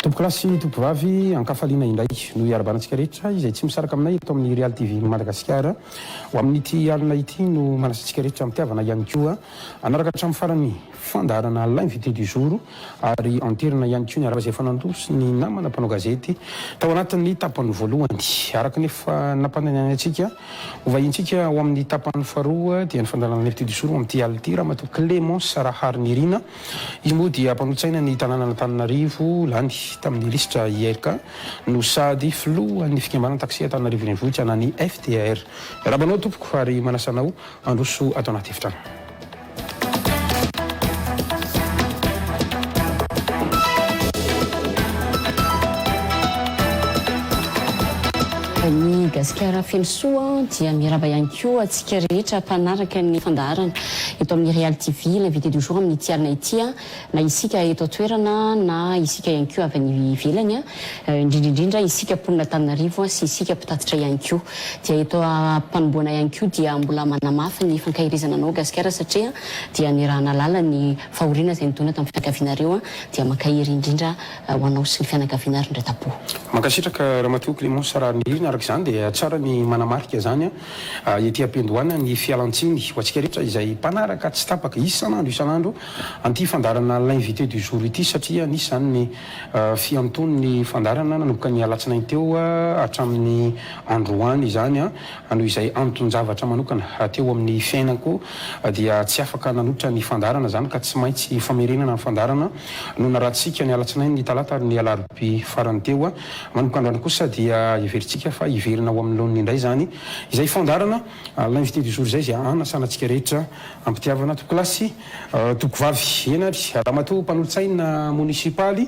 Tompokolahy sy tompovavy, ankafaliana indray no iarahabana antsika rehetra izay tsy misaraka aminay eto amin'ny Real TV Madagasikara. Ho amin'ity alina ity no manasa antsika rehetra am-pitiavana ihany koa hanaraka hatramin'ny farany fandaharana L'invité du jour ary anterina ihany koa ny arahaba izay efa nandroso ny namana mpanao gazety tao anatin'ny tapany voalohany. Araka ny efa nampanantenaina antsika, ho vahintsika ao amin'ny tapany faharoa dia ny fandaharana L'invité du jour amin'ity alina ity Ramatoa Clémence Raharinirina. Izy moa dia mpanolotsaina ny tanànan'Antananarivo lany tamin'ny lisitra IRK no sady filohan'ny fikambanana taxi Antananarivo Renivohitra na ny FTAR. Miarahaba anao tompoko ary manasa anao handroso ato anaty efitrano. Ny Gasikara feno soa dia miarahaba ihany koa antsika rehetra mpanaraka ny fandaharana eto amin'ny Real TV, l'invité du jour amin'ity alina ity, na isika eto an-toerana na isika ihany koa avy any ivelany, indrindra indrindra isika mponin'Antananarivo sy isika mpitatitra ihany koa. Dia eto am-panombohana ihany koa dia mbola manamafy ny fankaherezana anao Gasikara satria dia niaraha-nahalala ny fahoriana izay nidona tamin'ny fianakavianareo dia mankahery indrindra ho anao sy ny fianakaviana ary indray tampo. Mankasitraka Ramatoa Clémence Raharinirina, araka izany dia tsara ny manamarika izany ety am-piandohana ny fialantsiny ho antsika rehetra izay mpanaraka tsy tapaka isan'andro isan'andro an'ity fandaharana L'invité du jour ity satria nisy izany ny fiantoan'ny fandaharana nanomboka ny alatsinainy teo hatramin'ny androany izany noho izay anton-javatra manokana teo amin'ny fiainako dia tsy afaka nanotra ny fandaharana izany ka tsy maintsy famerenana ny fandaharana no narahantsika ny alatsinainy ny talata ary ny alarobia farany teo. Manomboka androany kosa dia heverintsika fa hiverina ho amin'ny laoniny indray izany izay fandaharana L'invité du jour izay izay hanasana antsika rehetra am-pitiavana tompokolahy sy tompokovavy. Eny ary ramatoa mpanolotsaina monisipaly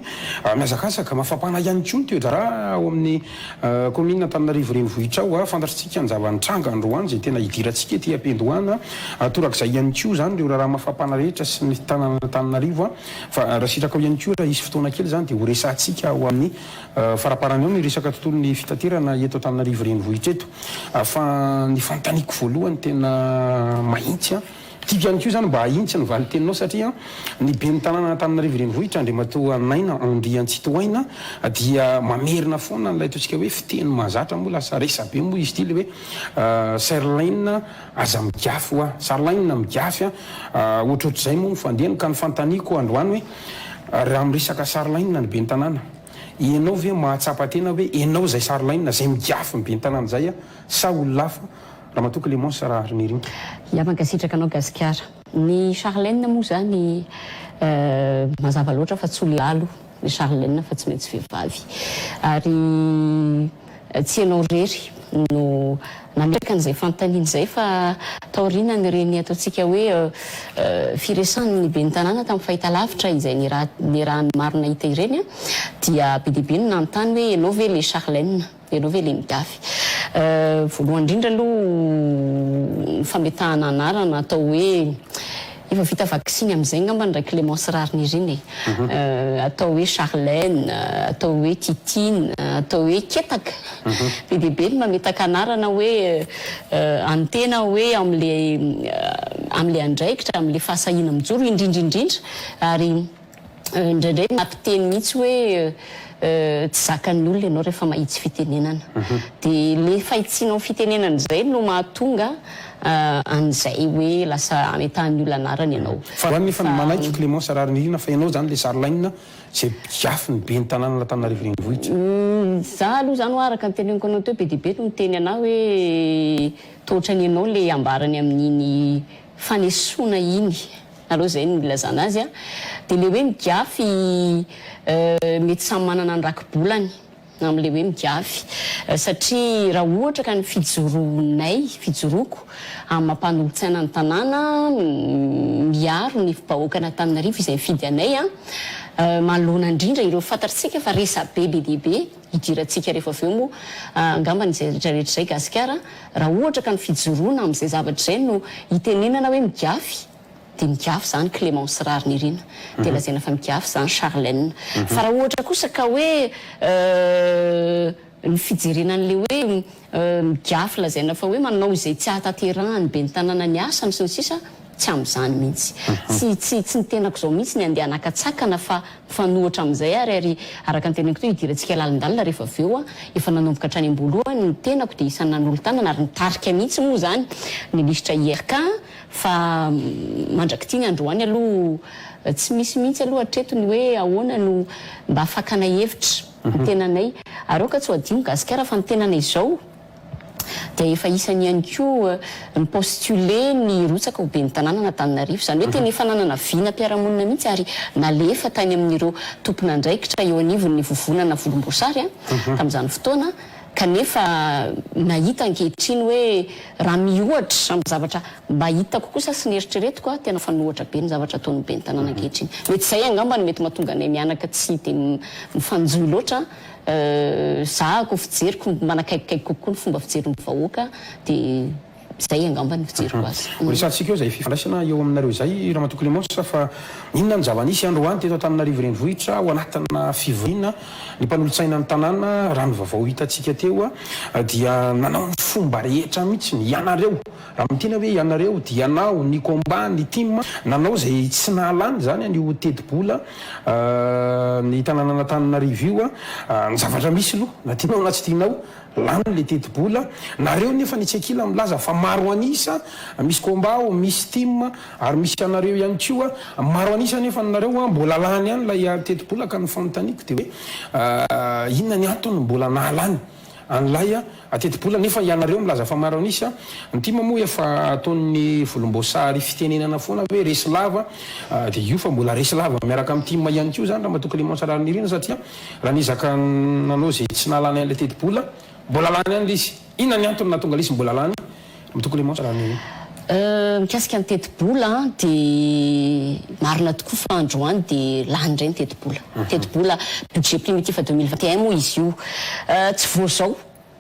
mihazakazaka mafapana ihany koa ny toe-draharaha ao amin'ny kaominina Antananarivo renivohitra ao. Fantatritsika ny zava-nitranga androany izay tena hidirantsika ety am-piandohana. Torak'izay ihany koa izany ireo raharaha mafapana rehetra sy ny tanànan'Antananarivo. Fa raha sitrakao ihany koa raha hisy fotoana kely izany dia ho resahantsika ao amin'ny faraparany ao ny resaka tontolon'ny fitaterana eto Antananarivo renivohitra eto. Fa ny fanontaniako voalohany tena mahitsy an, tiako ihany koa izany mba hahintsy ny valin-teninao satria ny ben'ny tanànan'Antananarivo renivohitra Andriamatoa Naina Andriantsitohaina dia mamerina foana an'ilay ataontsika hoe fiteny mahazatra moa lasa resabe moa izy ity ilay hoe Serlaine Aza migafy hoa. Sarlaine migafy an. Ohatrohatr'izay moa ny fandehany ka ny fanontaniako androany hoe raha miresaka Sarlaine ny ben'ny tanàna, ianao ve mahatsapa tena hoe ianao izay Sarlaine izay migafy ny ben'ny tanàna izay sa olona hafa? Ramatoa Clémence Raharinirina. Ya mankasitraka anao Gasikara. Ny Charlène moa zany mazava loatra fa tsy ho lehilahy aloha ny Charlène fa tsy maintsy vehivavy. Ary Tsy ianao irery no nametraka an'izay fanontaniana izay fa taorianan'ireny ataontsika hoe firesahan'ny ben'ny tanàna tamin'ny fahitalavitra izay niarahan'ny maro nahita ireny dia be dia be no nanontany hoe ianao ve ilay Charlène? Ianao ve ilay migafy? Voalohany indrindra aloha ny fametahana anarana atao hoe Efa vita vaksiny amin'izay angamba ny Clémence Raharinirina e. Atao hoe Charlène, atao hoe Titine, atao hoe Ketaka. Be dia be ny mametaka anarana hoe an'ny tena hoe amin'ilay amin'ilay andraikitra, amin'ilay fahasahiana mijoro indrindra indrindra ary Indraindray mampiteny mihitsy hoe tsy zakan'ny olona ianao rehefa mahitsy fitenenana. Dia ilay fahitsianao fitenenana izay no mahatonga an'izay hoe lasa ametahan'ny olona anarana ianao. Fa zany nefa manaiky Clémence Raharinirina fa ianao zany le Charlène zay mpiafy ny ben'ny tanànan'Antananarivo renivohitra. Za aloha zany hoa araka ny teneniko anao teo be dia be no niteny anah hoe toa ohatran'ny ianao le ambarany amin'iny fanesoana iny. Aleo izay no ilazana azy a! Dia ilay hoe migafy mety samy manana ny rakibolany amin'ilay hoe migafy satria raha ohatra ka ny fijoroanay, fijoroako amin'ny maha mpanolotsaina ny tanàna miaro ny vahoakan'Antananarivo izay nifidy anay a, manoloana indrindra ireo fantatritsika fa resabe be dia be hidirantsika rehefa avy eo moa angambany izay rehetra rehetra izay Gasikara, raha ohatra ka ny fijoroana amin'izay zavatra izay no itenenana hoe migafy. dia migafy izany Clémence Raharinirina, dia lazaina fa migafy izany Charlène. Fa raha ohatra kosa ka hoe ny fijerena an'ilay hoe migafy lazaina fa hoe manao izay tsy ahatanterahan'ny ben'ny tanàna ny asany sy ny sisa, tsy amin'izany mihitsy. Tsy tsy tsy ny tenako izao mihitsy ny andeha hanakatsakana fa mifanohitra amin'izay ary ary araka ny teneniko teo hidirantsika lalindalina rehefa avy eo efa nanomboka hatrany am-boalohany ny tenako dia isan'ny nanolo-tanana ary nitarika mihitsy moa izany ny lisitra IRK fa mandrak'ity ny androany aloha tsy misy mihitsy aloha hatreto ny hoe ahoana no mba fakana hevitra ny tenanay ary aoka tsy ho adino Gasikara fa ny tenanay izao dia efa isany ihany koa ni-postuler ny hirotsaka ho ben'ny tanànan'Antananarivo. Izany hoe tena efa nanana vinam-piarahamonina mihitsy ary nalefa tany amin'ireo tompon'andraikitra eo anivon'ny vovonana volomboasary tamin'izany fotoana kanefa nahita ankehitriny hoe raha miohatra amin'ny zavatra mba hitako kosa sy neritreretiko tena mifanohitra be ny zavatra ataon'ny ben'ny tanàna ankehitriny. Mety izay angamba no mety mahatonga anay mianaka tsy dia mifanjohy loatra. Zahako, fijeriko, manakaikikaiky kokoa ny fomba fijerin'ny vahoaka dia izay angamba ny fijeriko azy. Ho resahantsika eo izay fifandraisana eo aminareo izay Ramatoa Clémence fa inona ny zava-nisy androany teto Antananarivo Renivohitra ao anatina fivoriana ny mpanolotsaina ny tanàna raha ny vaovao hitantsika teo dia nanao ny fomba rehetra mihitsy ianareo raha miteny aho hoe ianareo dia ianao, ny combat, ny tim nanao izay tsy nahalany izany an'io tetibola Ny tanànan'Antananarivo io a, ny zavatra misy aloha na tianao na tsy tianao, lany le tetibola, nareo nefa ny etsy ankilany milaza fa maro an'isa, misy combat ao, misy tim ary misy anareo ihany koa, maro an'isa nefa ny nareo mbola lany ihany ilay tetibola ka ny fanontaniako dia hoe inona ny antony mbola nahalany an'ilay tetibola nefa ianareo milaza fa maro an'isa, ny tim moa efa ataon'ny volomboasary fitenenana foana hoe resy lava dia io fa mbola resy lava miaraka amin'ny tim ihany koa izany Ramatoa Clémence Raharinirina satria raha niezaka nanao izay tsy nahalany an'ilay tetibola mbola lany ihany ilay izy, inona ny antony nahatonga ilay izy mbola lany Ramatoa Clémence Raharinirina? Mikasika ny tetibola dia marina tokoa fa androany dia lany indray ny tetibola. Tetibola budget primitif 2021 moa izy io. Tsy vao izao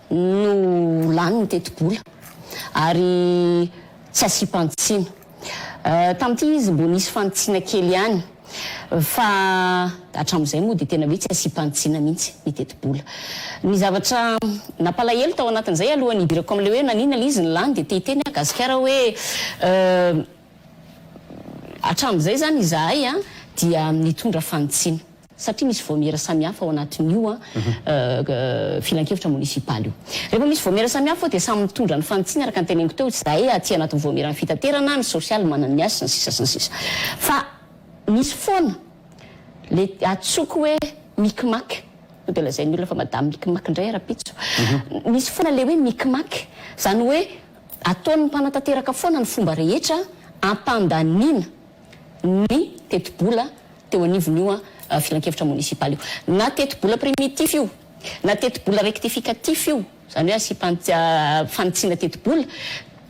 no lany ny tetibola ary tsy asiam-panitsiana. Tamin'ity izy mbo nisy fanitsiana kely ihany. Fa hatramin'izay moa dia tena hoe tsy asiam-panitsiana mihitsy ny tetibola. Ny zavatra nampalahelo tao anatin'izay alohan'ny hidirako amin'ilay hoe naninona ilay izy no lany dia te hiteny aho Gasikara hoe hatramin'izay izany izahay dia nitondra fanitsiana satria misy vaomiera samihafa ao anatin'io filankevitra monisipaly io. Rehefa misy vaomiera samihafa ao dia samy mitondra ny fanitsiana araka ny teneniko teo, izahay aty anatin'ny vaomieran'ny fitaterana, ny sosialy manana ny azy sy ny sisa sy ny sisa. Fa misy foana le antsoiko hoe micmac, sao dia lazain'ny olona fa madame micmac indray rahampitso. Misy foana le hoe micmac, izany hoe ataon'ny mpanatanteraka foana ny fomba rehetra hampandaniana ny tetibola teo anivon'io filankevitra monisipaly io. Na tetibola primitif io, na tetibola rectificatif io, izany hoe asiam-panitsiana tetibola,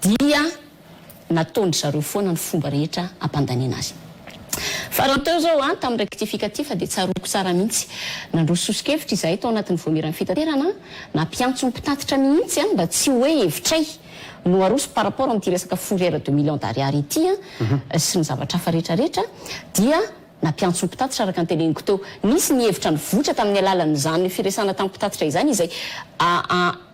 dia nataon-dry zareo foana ny fomba rehetra hampandaniana azy. Farany teo izao, tamin'ny rectificatif dia tsaroako tsara mihitsy, nandroso soso-kevitra izahay tao anatin'ny vaomieran'ny fitaterana, nampiantso ny mpitatitra mihitsy mba tsy ho hoe hevitray no aroso par rapport amin'ity resaka fourrière de millions d'ariary ity sy ny zavatra hafa rehetra rehetra dia nampiantso ny mpitatitra araka ny teneniko teo. Nisy ny hevitra nivoitra tamin'ny alalan'izany firesahana tamin'ny mpitatitra izany izay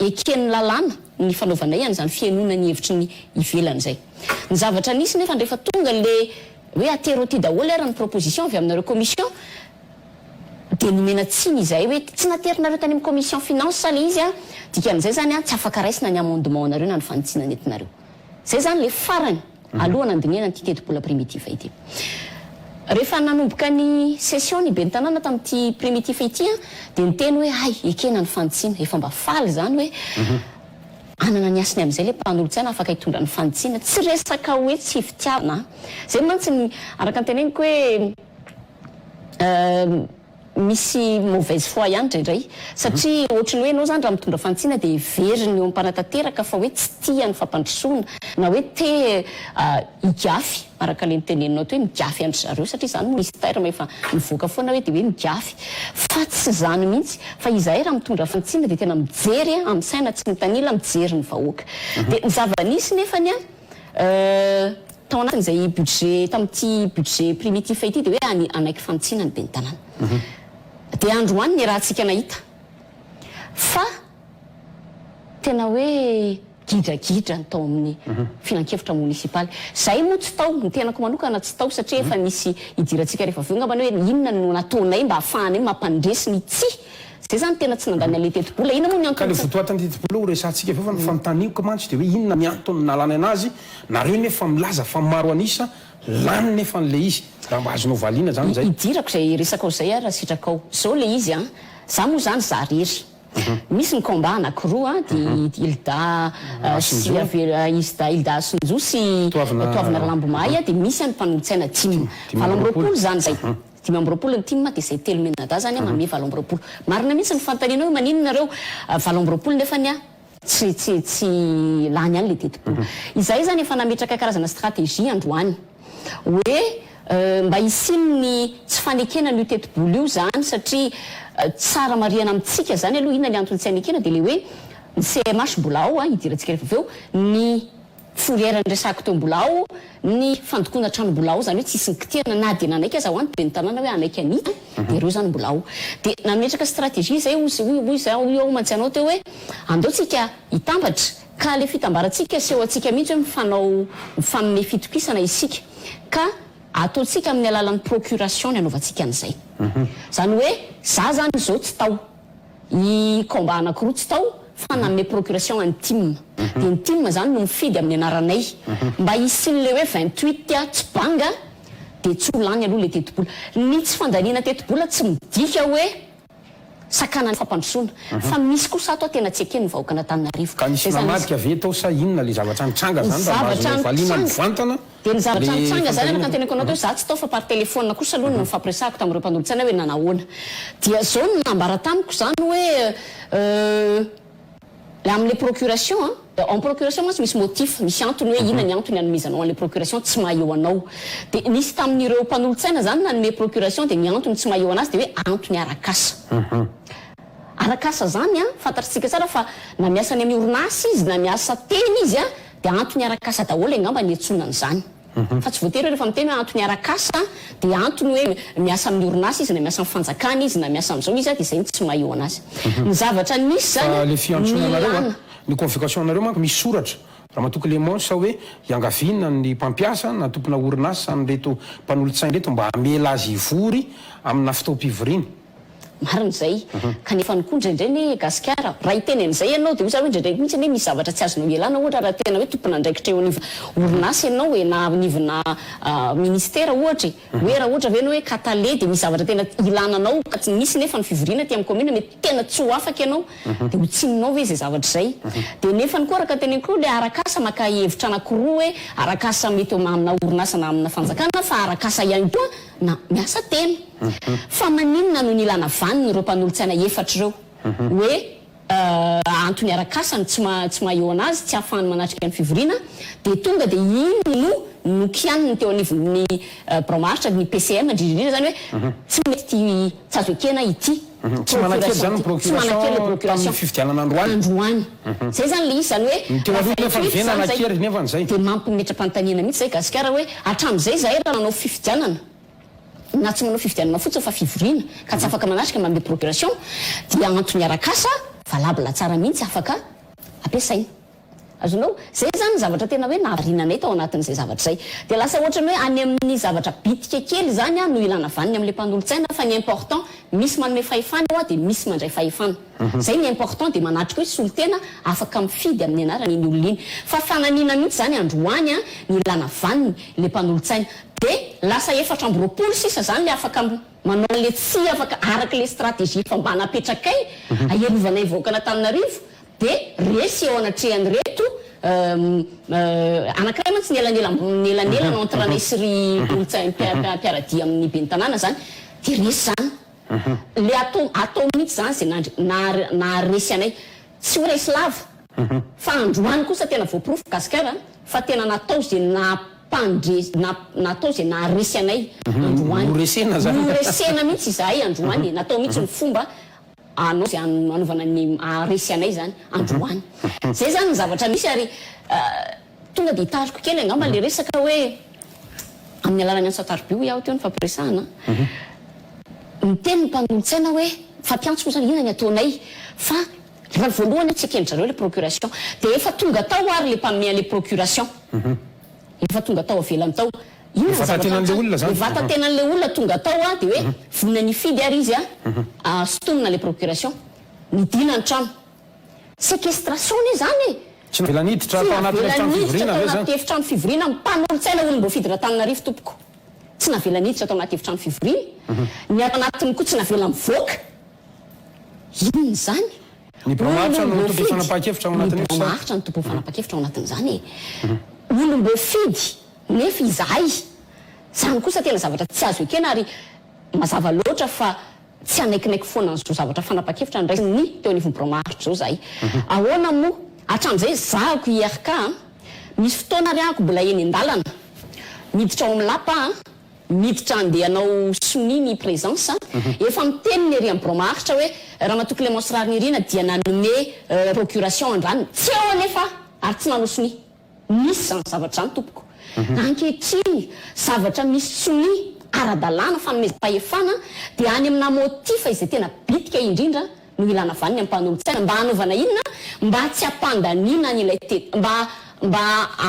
eken'ny lalàna ny fanaovanay an'izany fihainoana ny hevitry ny ivelany izay. Ny zavatra nisy nefa rehefa tonga le hoe atero aty daholo ary ny proposition avy aminareo commission dia nomena tsiny izahay hoe tsy naterinareo tany amin'ny commission finance ilay izy an, dikan'izay izany an tsy afaka raisina ny amendement nareo na ny fanitsiana nentinareo. Izay izany ilay farany aloha nandinihana an'ity tetibola primitif ity. Rehefa nanomboka ny session ny ben'ny tanàna tamin'ity primitif ity an, dia niteny hoe hay ekena ny fanitsiana, efa mba faly izany hoe hanana ny hasiny amin'izay ilay mpanolotsaina afaka hitondra ny fanitsiana, tsy resaka hoe tsy fitiavana an, izay mantsy ny araka ny teneniko hoe Misy mauvaise foi ihany indraindray satria ohatry ny hoe ianao izany raha mitondra fanitsiana dia heveriny eo am-panatanteraka fa hoe tsy tia ny fampandrosoana na hoe te higafy araka ilay noteneninao teo hoe migafy an-dry zareo satria izany moa misy terme efa mivoaka foana hoe dia hoe migafy fa tsy izany mihitsy fa izahay raha mitondra fanitsiana dia tena mijery amin'ny saina tsy mitanila mijery ny vahoaka dia ny zava-nisy nefany an. Tao anatin'izay budget tamin'ity budget primitif ity dia hoe any hanaiky fanitsiana ny ben'ny tanàna. Dia androany niarahantsika nahita fa tena hoe gidragidra ny tao amin'ny filankevitra monisipaly. Izahay moa tsy tao, ny tenako manokana tsy tao satria efa nisy hidirantsika rehefa avy eo angambany hoe inona no nataonay mba hahafahanay mampandresy ny tsia. Izay izany tena tsy nandany an'ilay tetibola. Inona moa ny Ka antony le tsy. votoatin'ny tetibola ho resahantsika avy eo fa ny fanontaniako mantsy dia hoe inona ny antony nalana anazy, nareo nefa milaza fa maro an'isa lany nefa an'le izy. Raha mba azonao valiana zany zay. Hidirako izay resakao izay ary raha sitrakao. Izao le izy an, za moa izany za rery. Misy ny combat anakiroa an, dia Hilda sy Hilda Hilda Hasinjo sy Toavina Ralambomahay dia misy an ny mpanolotsaina tim. 28 izany izay. 25 ny tim dia izay telo mianadahy izany an manome 28. Marina mihitsy ny fanontanianao hoe maninona ireo 28 nefany an tsy tsy tsy lany ihany ilay tetibola. Izahay izany efa nametraka karazana stratégie androany hoe mba hisian'ny tsy fanekena an'io tetibola io izany satria tsara marihana amintsika izany aloha inona ny antony tsy hanekena dia ilay hoe ny CMH mbola ao an, hidirantsika rehefa avy eo, ny fourrière niresahako teo mbola ao, ny fandokoana trano mbola ao, izany hoe tsisy nikitihana na dia nanaiky aza hoa ny ben'ny tanàna hoe hanaiky an'ita dia ireo izany mbola ao. Dia nametraka stratégie izay hoy hoy hoy hoy aho mantsy anao teo hoe andao tsika hitambatra ka ilay fitambarantsika asehontsika mihitsy hoe mifanao mifanome fitokisana isika ka ataontsika amin'ny alalan'ny procuration ny anaovantsika an'izay. Izany hoe za izany izao tsy tao. I combat anakiroa tsy tao fa nanome procuration an'i tim. Dia ny tim zany no mifidy amin'ny anaranay. Mba hisian'ilay hoe 28 tsy banga dia tsy ho lany aloha ilay tetibola. Ny tsy fandaniana tetibola tsy midika hoe sakanan'ny fampandrosoana. Fa misy kosa ato tena tsy eken'ny vahoakan'Antananarivo. Ka nisy Izay zany namadika ve tao sa inona ilay zavatra nitranga Ny zany raha mba zavatra azonao valiana nitranga mivantana Dia ny zavatra le nitranga zany araka fanontaniana ny teneniko anao teo, za tsy tao fa par téléphone kosa aloha no nifampiresahako tamin'ireo mpanolotsaina hoe nanahoana. Dia zao no nambara tamiko zany hoe le amin'le procuration an, en procuration mantsy misy motif, misy antony hoe inona ny antony anomezanao an'le procuration tsy maha eo anao. Dia nisy tamin'ireo mpanolotsaina zany nanome procuration dia ny antony tsy maha eo anazy dia hoe antony arak'asa. Arak'asa zany an, fantatr'tsika tsara fa na miasa any amin'ny orinasa izy na miasa tena izy an, Dia antony arak'asa daholo angamba ny iantsoana an'izany. Fa tsy voatery hoe rehefa miteny hoe antony arak'asa dia antony hoe miasa amin'ny orinasa izy na miasa amin'ny fanjakana izy na miasa amin'izao izy dia izay no tsy maha eo an'azy. Ny zavatra nisy Fa izany le fiantsoana anareo nilana. a, ny convocation anareo manko misy soratra, Ramatoa Clémence hoe iangaviana ny mpampiasa na tompona orinasa an'ireto mpanolotsaina ireto mba hamela azy hivory amina fotoam-pivoriana. Marina izay. Kanefa ny koa indraindray anie Gasikara, raha hiteny an'izay ianao dia hoy za hoe indraindray mihitsy anie misy zavatra tsy azonao ialana ohatra raha tena hoe tompon'andraikitra eo anivona orinasa ianao e na anivona ministera ohatra e, hoe raha ohatra ve ianao hoe ka tale dia misy zavatra tena ilana anao ka tsy misy nefa ny fivoriana aty amin'ny commune mety tena tsy ho afaka ianao dia ho tsininao ve izay zavatra izay? Dia nefa ny koa araka ny teneniko koa ilay arak'asa maka hevitra anakiroa hoe arak'asa mety eo amina orinasa na amina fanjakana fa arak'asa ihany koa na miasa tena. Fa maninona no nilana vaniny ireo mpanolotsaina efatra ireo? Hoe antony arak'asa no tsy maha tsy maha eo anazy, tsy ahafahany manatrika ny fivoriana, dia tonga dia iny no nokianiny teo anivon'ny birao maharitra ny PCM, indrindra indrindra izany hoe tsy mety ity, tsy azo ekena ity Tsy manan-kery izany ny procuration ity, tsy manan-kery ilay procuration procuration tamin'ny fifidianana androany. Androany. Izay izany ilay izy, izany hoe Ny teo raha aloha nefa 28 ve izany izay, nanan-kery nefa izay? dia mampimetra-panontaniana mihitsy izay Gasikara hoe hatramin'izay izahay raha nanao fifidianana, na tsy manao fifidianana fotsiny fa fivoriana ka tsy afaka manatrika manome procuration dia antony arak'asa valable tsara mihitsy afaka ampiasaina. Azonao? Zay zany ny zavatra tena hoe nahavariana anay tao anatin'izay zavatra izay. Dia lasa ohatran'ny hoe any amin'ny zavatra bitika kely izany no ilana vaniny amin'ilay mpanolotsaina fa ny important misy manome fahefana eo dia misy mandray fahefana. Zay ny important dia manatrika hoe solontena afaka mifidy amin'ny anarany iny olona iny. Fa fananiana mihitsy izany androany ny ilana vaniny ilay mpanolotsaina. Dia lasa 24 sisa izany ilay afaka manao an'ilay tsy afaka araka ilay stratégie efa mba napetrakay aherovanay vahoakan'Antananarivo dia resy eo anatrehan'ireto anankiray mantsy ny elanelana entre anay sy ry olon-tsaina mpiara-dia amin'ny ben'ny tanàna izany dia resy izany. Ilay atao atao mihitsy izany izay naharesy anay. Tsy ho resy lava fa androany kosa tena voaporofo Gasikara fa tena natao izay nampandre natao izay naharesy anay androany. Noresena izany. Noresena mihitsy izahay androany e, natao mihitsy ny fomba hanao izay hanaovana ny haharesy anay izany androany. Izay izany ny zavatra misy ary. Tonga dia hitariko kely angamba ilay resaka hoe amin'ny alalan'ny antso an-tarobia hoy aho teo ny fampiresahana. Niteny ny mpanolotsaina hoe mifampiantso moa izany inona ny ataonay fa raha ny voalohany tsy eken-dry zareo ilay procuration. Dia efa tonga tao ary ilay mpanome an'ilay procuration. Efa tonga tao avelany tao. Inona ny zavatra nitranga? Ny vata-tenan'ilay olona tonga tao dia hoe vonona ny hifidy ary izy an, sintomina ilay procuration. Nidina ny trano. Séquestration anie izany e! Tsy navela niditra tao anatin'ny efitrano fivoriana ve izany? Tsy navela niditra tao anaty efitrano fivoriana ny mpanolotsaina olom-boafidin'Antananarivo tompoko. Tsy navela niditra tao anaty efitrano fivoriana. Ny ato anatiny koa tsy navela mivoaka. Inona izany? Ny birao maharitra no tompon'ny fanapahan-kevitra ao anatin'io sa? Ny birao maharitra no tompon'ny fanapahan-kevitra ao anatin'izany e! Olom-boafidy nefa izahay. Izany kosa tena zavatra tsy azo ekena ary mazava loatra fa Tsy hanaikinaiky foana an'izao zavatra fanapan-kevitra noraisin'ny teo anivon'ny birao maharitra izao izahay. Ahoana moa? Hatramin'izay zahako IRK a! Misy fotoana ary ahako mbola eny an-dalana, miditra ao amin'ny lapa a, miditra handeha hanao sonia ny présence a, efa miteny ny ery amin'ny birao maharitra hoe Ramatoa Clémence Raharinirina dia nanome procuration androany. Tsy eo anefa aho ary tsy nanao sonia. Misy izany zavatra izany tompoko. Ankehitriny, zavatra misy sonia ara-dalàna fanomezam-pahefana dia any amina motif izay tena bitika indrindra no ilana vaniny amin'ny mpanolotsaina mba hanaovana inona? Mba tsy hampandaniana an'ilay teti mba mba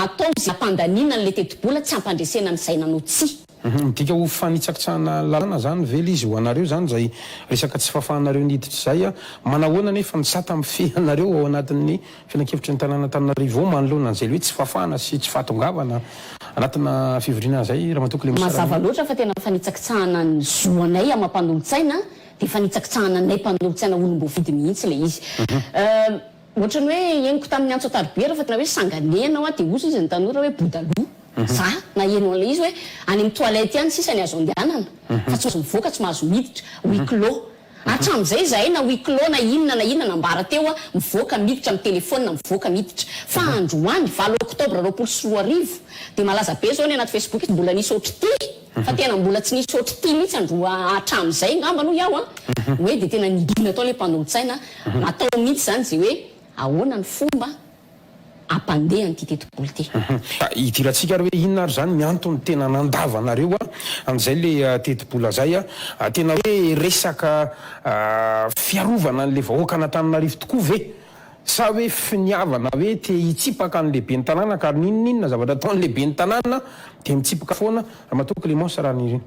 atao izay hampandaniana an'ilay tetibola tsy hampandresena an'izay nanao tsia. Midika ho fanitsakitsahana lalàna zany ve le izy ho anareo zany zay resaka tsy fahafahanareo niditra izay a? Manahoana anefa ny sata mifehy anareo ao anatin'ny filankevitry ny tanàna Antananarivo ao manoloana an'izay le hoe tsy fahafahana sy tsy fahatongavana anatina fivoriana zay Ramatoa Clémence Mazava loatra fa tena fanitsakitsahana ny zo anay ama mpanolotsaina dia fanitsakitsahana anay mpanolotsaina olom-boafidy mihitsy ilay izy. Ohatran'ny hoe henoko tamin'ny antso an-tarobia rehefa tena hoe sanganehana hoa dia hozy izy ny tanora hoe bodaloha. Za naheno an'ilay izy hoe any amin'ny toilette ihany sisa ny azo andehanana fa tsy mahazo mivoaka tsy mahazo miditra, huis clos. Hatramin'izay izahay na huis clos na inona na inona nambara teo mivoaka miditra amin'ny telephone mivoaka miditra. Fa androany valo octobre 2020 dia malaza be zao ny anaty facebook mbola nisy ohatr'ity fa tena mbola tsy nisy ohatr'ity mihitsy andro hatramin'izay ngambany hoy aho an, hoe dia tena nidina tao ilay mpanolotsaina, natao mihitsy izany izay hoe ahoana ny fomba hampandeha an'ity tetibola ity. Hidirantsika ary hoe inona ary izany ny antony tena nandavanareo an'izay ilay tetibola izay an, tena hoe resaka fiarovana an'ilay vahoakan'Antananarivo tokoa ve Sa hoe finiavana hoe te hitsipaka ny lehiben'ny tanàna ka n'inon'inona zavatra ataon'ny lehiben'ny tanàna dia mitsipaka foana Ramatoa Clémence Ranirina?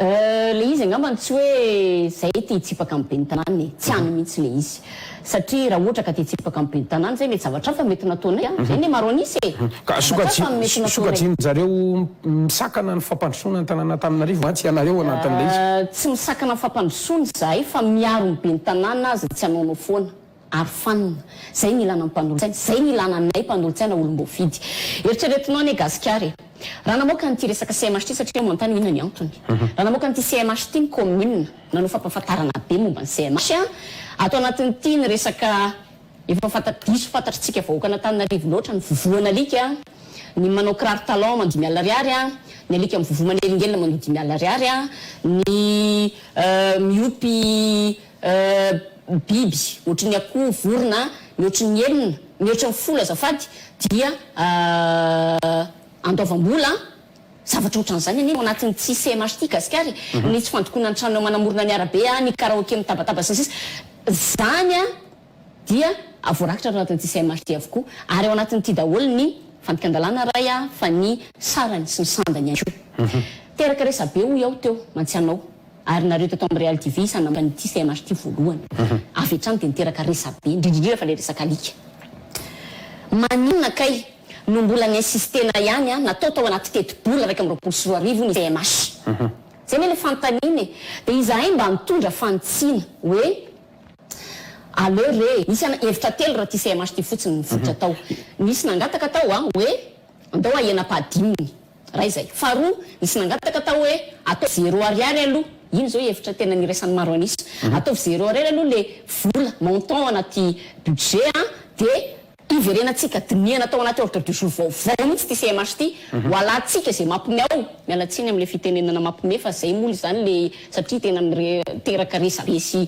Le izy angambany tsy hoe zay te hitsipaka amin'ny ben'ny tanàna e, tsy any mihitsy le izy. Satria raha ohatra ka te hitsipaka amin'ny ben'ny tanàna zay mety zavatra hafa mety nataonay an, zay anie maro an'isa e! Ka Zavatra hafa no mety nataonay. sokajian-jareo misakana ny fampandrosoana ny tanàn'Antananarivo mantsy ianareo ao anatin'ilay izy. Tsy misakana ny fampandrosoana izahay fa miaro ny ben'ny tanàna aza tsy hanaonao foana. Arofanina. Zay ny ilana ny mpanolotsaina, zay ny ilana anay mpanolotsaina olom-boafidy. Eritreretinao anie Gasikara e. Raha namoaka an'ity resaka CMH ity satria manontany inona ny antony. Raha namoaka an'ity CMH ity ny commune, nanao fampahafantarana be momba ny CMH, ato anatin'ity ny resaka efa fanta, diso fantatr'tsika vahoakan'Antananarivo loatra ny vovoan'alika, ny manao kiraro talon mandoa 50 ariary, ny alika mivovoa manelingelina mandoa 50 ariary, ny miompy Biby ohatry ny akoho, vorona, mihoatry ny enina, mihoatry ny folo azafady, dia andoavam-bola, zavatra ohatran'izany anie ao anatin'ity CMH ity Gasikara e, ny tsy fandokoana ny trano eo manamorona ny arabe, ny karaoke mitabataba sy ny sisa, izany dia voarakitra ao anatin'ity CMH ity avokoa, ary ao anatin'ity daholo ny fandikan-dalàna ray fa ny sarany sy ny sandany ihany koa. Teraka resabe hoy aho teo mantsy anao. Ary nareo teto amin'ny Real TV isan'ny namoaka an'ity CMH ity voalohany. Avy hatrany dia niteraka resabe, indrindra indrindra fa ilay resaka alika. Maninona kay no mbola ni-insister-na ihany an, natao tao anaty tetibola 2021 ny CMH? Izay anie ilay fanontaniana e! Dia izahay mba nitondra fanitsiana hoe aleo re, nisy hevitra telo raha ity CMH ity fotsiny nivoitra tao. Nisy nangataka tao an, hoe andao ahena ampahadiminy. Iray izay. Faharoa, nisy nangataka tao hoe ataovy zéro ariary aloha, iny izao hevitra tena niraisan'ny maro an'isa, ataovy zéro ariary aloha le vola, montant anaty budget an, dia. Hiverenantsika dinihana tao anaty ordre du jour vaovao mihitsy ity CMH ity, ho alantsika izay mampime ao, miala tsiny amin'ilay fitenenana mampime fa izay moa izany le satria tena miteraka resabe sy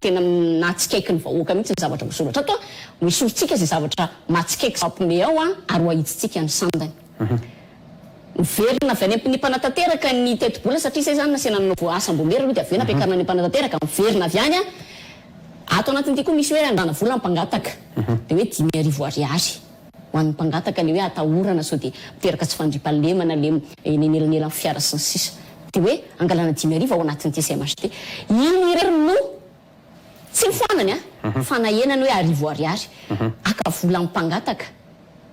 tena nahatsikaiky ny vahoaka mihitsy ny zavatra voasoratra ato an, ho esorintsika izay zavatra mahatsikaiky sy mampime ao an, ary ho ahitsitsika ny sandany. Miverina avy any amin'ny mpanatanteraka ny tetibola satria izay izany nasiana nanao asam-boamera aloha dia avy eo nampiakarina any mpanatanteraka, miverina avy any an, Ato anatin'ity koa misy hoe andrana vola ny mpangataka, dia hoe 5000 ariary ho an'ny mpangataka ilay hoe atahorana sao dia miteraka tsy fandriampahalemana ilay eny anelanelan'ny fiara sy ny sisa. Dia hoe angalana 5000 ao anatin'ity CMH ity. Iny irery no tsy nofoanany an, fa nahenany hoe 1000 ariary. Haka vola amin'ny mpangataka.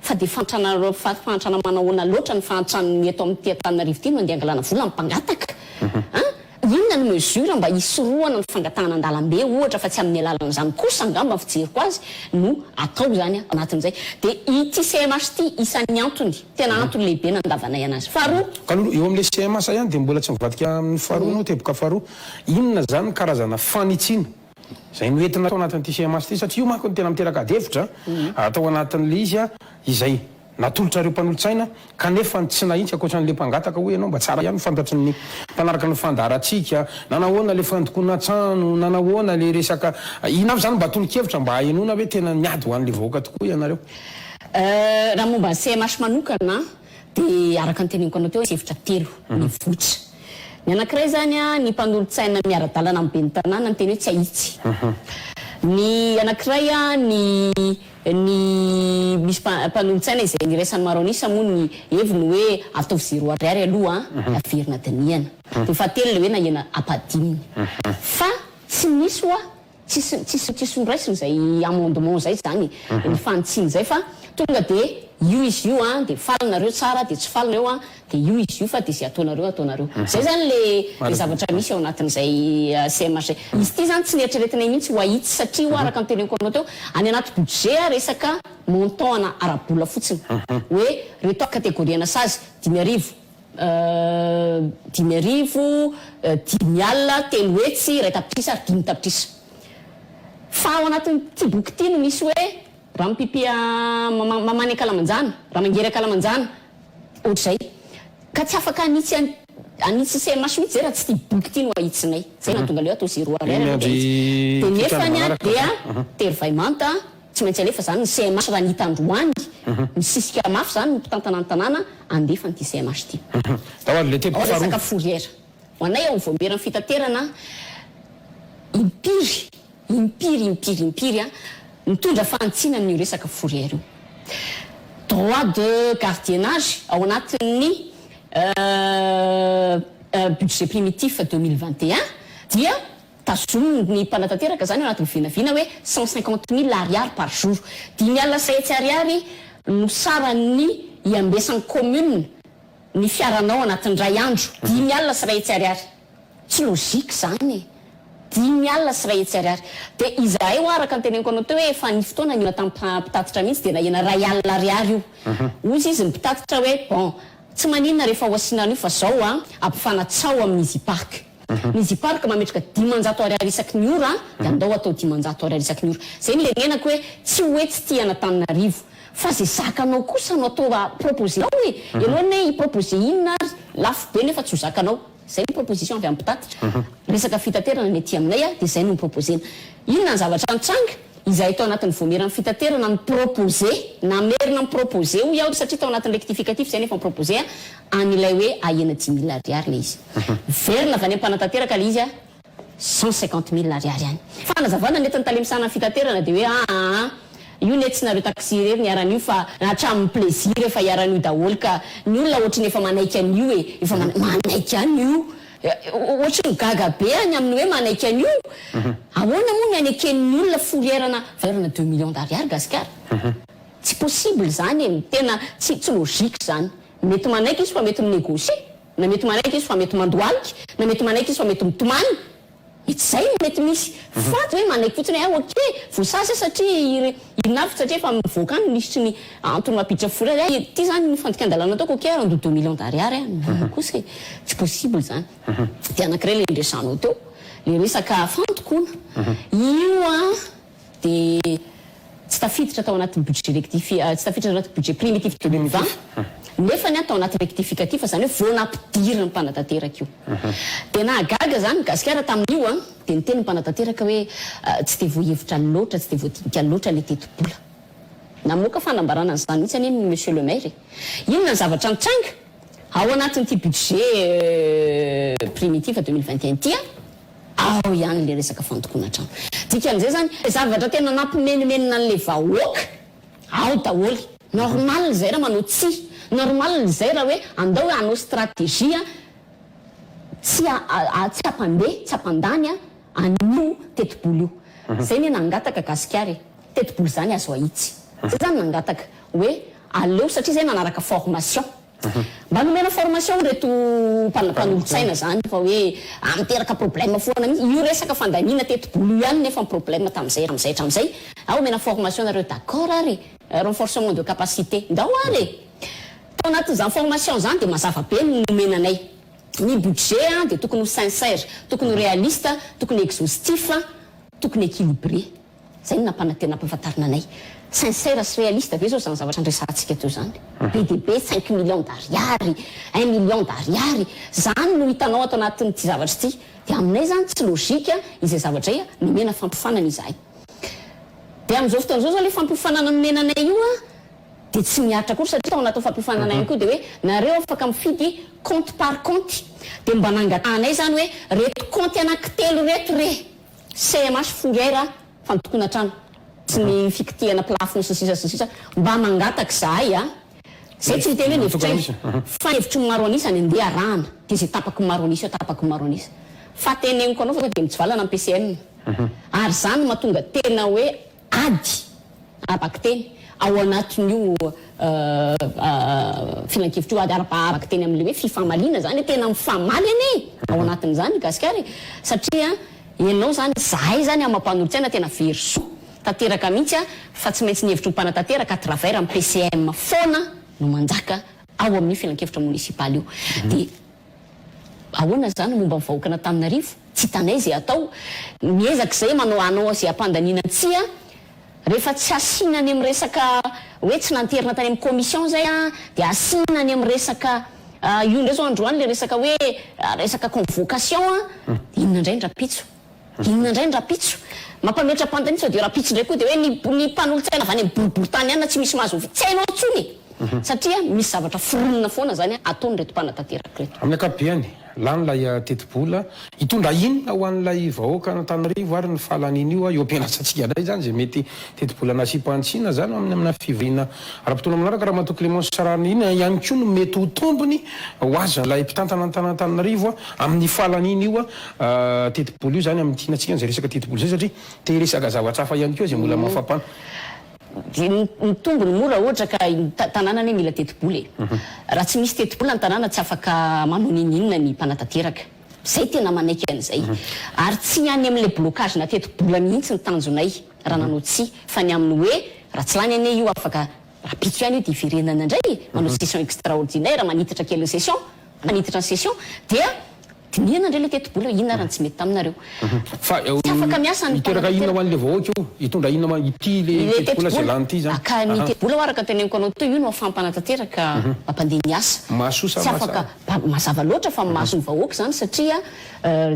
Fa dia fahantrana fahantrana manahoana loatra ny fahantran'ny eto amin'ity Antananarivo ity no andeha angalana vola amin'ny mpangataka an! Inona ny mesure mba hisorohana ny fangatahana an-dalambe ohatra fa tsy amin'ny alalan'izany kosa angamba ny fijeriko azy no atao izany ao anatin'izay. Dia ity CMH ity isan'ny antony, tena antony lehibe nandavanay anazy. Faharoa. Ka aloha eo amin'ilay CMH ihany dia mbola tsy mivadika amin'ny faharoa ianao, teboka faharoa. Inona izany ny karazana fanitsiana Izay no entina tao anatin'ity CMH ity satria io manko no tena miteraka ady hevitra tao anatin'ilay izy izay natolotrareo mpanolotsaina kanefa tsy nahitsy ankoatran'ilay mpangataka hoy ianao mba tsara ihany fantatry ny mpanaraka ny fandaharantsika nanahoana ilay fandokoana trano nanahoana ilay resaka inona avy izany mba tolo-kevitra mba hahenoana hoe tena miady ho an'ilay vahoaka tokoa ianareo. Raha momba ny CMH manokana Dia araka ny teneniko anao teo, hevitra telo nivoitra. Ny anankiray izany, ny mpanolotsaina miara-dalana amin'ny ben'ny tanàna niteny hoe tsy ahitsy. Ny anankiray, ny ny misy mpanolotsaina izay niraisan'ny maro an'isa moa ny heviny hoe ataovy zéro ariary aloha, averina dinihana. Dia ny fahatelo ilay hoe nahena ampahadiminy. Fa tsy nisy hoa Tsisy tsisy tsisy noraisina izay amendement izay izany e, ny fanitsiana izay fa tonga dia io izy io an, dia faly nareo tsara dia tsy faly nareo an, dia io izy io fa dia izay ataonareo ataonareo. Izay izany le le zavatra misy ao anatin'izay CMH izay. Izy ity izany tsy neritreretinay mihitsy ho ahitsy satria ho'a araka ny teneniko anao teo, any anaty budget resaka montant ana ara-bola fotsiny hoe reto catégorie-na sazy 5000, 5000, 50, 300, 1 tapitrisa ary 5 tapitrisa. Fa ao anatin'ity boky ity no misy hoe raha mipipi mamany ankalamanjana, raha mangery ankalamanjana, ohatr'izay. Ka tsy afaka hanitsy hanitsy CMH mihitsy izay raha tsy ity boky ity no ahitsinay. Izay no nahatonga ilay hoe atao zéro ariary aloha dia ahitsy. Dia nefany dia tery vay manta. Tsy maintsy alefa zany ny CMH raha ny hita androany, misisika mafy zany ny mpitantana ny tanàna andefa an'ity CMH ity. Tao ary le teboka Ao faharoa. resaka fourrière. Ho anay ao amin'ny vaomieran'ny fitaterana, impiry, impiry, impiry, impiry an, nitondra fanitsiana amin'io resaka fourrière io. Droit de gardiennage ao anatin'ny budget primitif 2021 dia Tazomin ny mpanatanteraka izany ao anatin'ny vinavina hoe 150 mille ariary par jour. 150 ariary no saran'ny iambesan'ny commune ny fiaranao anatin'ny iray andro. 150 ariary. Tsy logique izany e. 150 ariary. Dia izahay hoa araka ny teneniko anao teo hoe efa ny fotoana nihaona tamin'ny mpitatitra mihitsy dia nahena 1000 ariary io. Hoy izy ny mpitatitra hoe bon tsy maninona rehefa ho asiana an'io fa zao an, ampifanatsao amin'ny Easy Park. Ny Zipark mametraka 500 ariary isaky ny ora dia andao atao 500 ariary isaky ny ora. Zay no itenenako hoe tsy hoe tsy tia an'Antananarivo fa ze zakanao kosa no atao proposer-nao e! Ianao anie hi-proposer inona ary lafo be nefa tsy ho zakanao. Zay ny proposition avy amin'ny mpitatitra. Resaka fitaterana ny aty aminay dia zay no ni-proposer-na. Inona ny zavatra nitranga? Izahay tao anatin'ny voamieran'ny fitaterana ni-proposer, namerina ni-proposer hoy aho satria tao anatin'ny rectificatif izay nefa ni-proposer an'ilay hoe ahena dix mille ariary ilay izy. Miverina avy any am-panatanteraka ilay izy 150 mille ariary any. Fanazavana nentin'ny tale misahana ny fitaterana dia hoe aa io ne tsy nareo taxi irery niharan'io fa hatramin'ny plaisir efa iharan'io daholo ka ny olona ohatry ny efa manaiky an'io e, efa manaiky an'io. Ohatry ny gaga be any amin'ny hoe manaiky an'io. Ahoana moa ny haneken'ny olona fourrière-na valeur-na deux millions d'ariary gasikara? Tsy possible izany e, tena tsy tsy logique izany. Mety manaiky izy fa mety mi-negocier, na mety manaiky izy fa mety mandohalika, na mety manaiky izy fa mety mitomany. Mety izay no mety misy. Fa tsy hoe manaiky fotsiny hoe ah ok, voasazy aho satria inona avy, satria efa mivoaka any ny lisitry ny antony mampiditra vola hoe ah ity izany ny fandikan-dalàna ataoko, ok handoa deux millions d'ariary aho. Non kosa e, tsy possible izany. Dia anankiray ilay niresahanao teo, ilay resaka fandokoana. Io an, dia. Tsy tafiditra tao anatin'ny budget rectifi, tsy tafiditra tao anatin'ny budget primitif 2020, nefany tao anaty rectificatif, izany hoe vao nampidirin'ny mpanatanteraka io. Dia nahagaga izany Gasikara tamin'io an, dia niteny ny mpanatanteraka hoe tsy dia voahevitra loatra, tsy dia voadinika loatra ilay tetibola. Namoaka fanambarana an'izany mihitsy anie ny Monsieur le Maire e. Inona ny zavatra nitranga? Ao anatin'ity budget primitif 2021 ity an, Ao ihany le resaka fandokoana trano. Dikan'izay zany, zavatra tena nampimenomenona an'le vahoaka ao daholo. Normal zay raha manao tsia. Normal zay raha hoe andao hoe hanao stratégie tsy tsy hampandeha, tsy hampandany an'io tetibola io. Zay ne nangataka gasikara e. Tetibola zany azo ahitsy. Zay zany nangataka hoe aleo satria zay nanaraka formation. Mba nomena formation ireto mpanolotsaina zany fa hoe miteraka problème foana mihitsy io resaka fandaniana tetibola io ihany nefa ny problème tamin'izay hatramin'izay hatramin'izay ah omena formation nareo d'accord ary e renforcement de capacité ndao ary e tao anatin'izany formation zany dia mazava be ny nomena anay ny budget dia tokony ho sincère tokony ho réaliste tokony exhaustif tokony équilibré. Zay no nampanantena nampahafantarina anay. Sincère sy réaliste ve zao zany zavatra andresantsika teo zany? Be dia be, cinq millions d'ariary, un million d'ariary, zany no hitanao ato anatin'ity zavatra ity. Dia aminay zany tsy logique izay zavatra izay, nomena fampiofanana izahay. Dia amin'izao fotoana izao zao ilay fampiofanana nomena anay io an, dia tsy mihatra akory satria tao anatin'ny fampiofanana ihany koa dia hoe nareo afaka mifidy compte par compte. Dia mba nangatahanay zany hoe reto compte anankitelo reto re, CMH fourrière fandokoana trano sy ny fikitihana plafond sy ny sisa sy ny sisa mba mangataka izahay a! Zay tsy miteny hoe ny hevitray fa ny hevitry ny maro an'isa ny andeha arahana dia izay tapaky ny maro an'isa eo tapaky ny maro an'isa fa teneniko anao fa tonga dia mitsivalana ny PCM ary izany no mahatonga tena hoe Ady ara-bakiteny ao anatin'io filankevitra io, ady ara-bakiteny amin'ilay hoe fifamaliana izany, tena mifamaly anie ao anatin'izany i Gasikara e! Satria ianao izany, izahay izany amin'ny maha mpanolotsaina tena very soa tanteraka mihitsy fa tsy maintsy ny hevitry ny mpanatanteraka à travers ny PCM foana no manjaka ao amin'io filankevitra monisipaly io. Dia Ahoana izany momba ny vahoakan'Antananarivo? Tsy hitanay izay atao. Miezaka izay manao hanao izay hampandaniana tsia. Rehefa tsy asiana any amin'ny resaka hoe tsy nanterina tany amin'ny commission izay dia asiana any amin'ny resaka io indray izao androany ilay resaka hoe resaka convocation inona indray ny rahampitso? Inona indray ny rahampitso? Mampametra-panontaniana sao dia rahampitso indray koa dia hoe ny ny mpanolotsaina avy any amin'ny boriborintany any na tsy misy mahazo tsy hainao intsony e! Satria misy zavatra foronina foana izany ataon'ireto mpanatanteraka ireto. Amin'ny ankapobeny, lany ilay tetibola. Hitondra inona ho an'ilay vahoakan'Antananarivo ary ny fahalanian'io? Eo am-piandrasantsika indray izany izay mety tetibola nasiam-pahantsiana izany amin'ny amina fivoriana ara-potoana manaraka. Ramatoa Clémence Raharinirina ihany koa no mety ho tombony ho azon'ilay mpitantana ny tanàn'Antananarivo amin'ny fahalanian'io Tetibola io zany amin'ny tianantsika an'izay resaka tetibola izay satria te hiresaka zavatra hafa ihany koa izay mbola mafampana. Dia ny tombony moa raha ohatra ka ny tanàna anie mila tetibola e. Raha tsy misy tetibola ny tanàna tsy afaka manao n'inon'inona ny mpanatanteraka. Izay tena manaiky an'izay. Ary tsy ny any amin'ilay blocage-na tetibola mihitsy ny tanjonay raha nanao tsia fa ny amin'ny hoe raha tsy lany anie io afaka rahampitso ihany io dia hiverenana indray e, manao session extraordinaire manitatra kely ny session, manitatra ny session dia Dinihana indray ilay tetibola hoe inona ary ny tsy mety taminareo. Fa Tsy afaka miasa ny hiteraka inona ho mpanatanteraka. an'ilay vahoaka io? Hitondra inona ho ity Ilay ilay tetibola izay tetibola, lany ity izany? ka ny Aha. tetibola ho'a araka ny teneniko anao teo io no ahafaha-mpanatanteraka mampandeha ny asa. Mahasoa sa Tsy afaka, mahatsara? mazava loatra fa mahaso ny vahoaka izany satria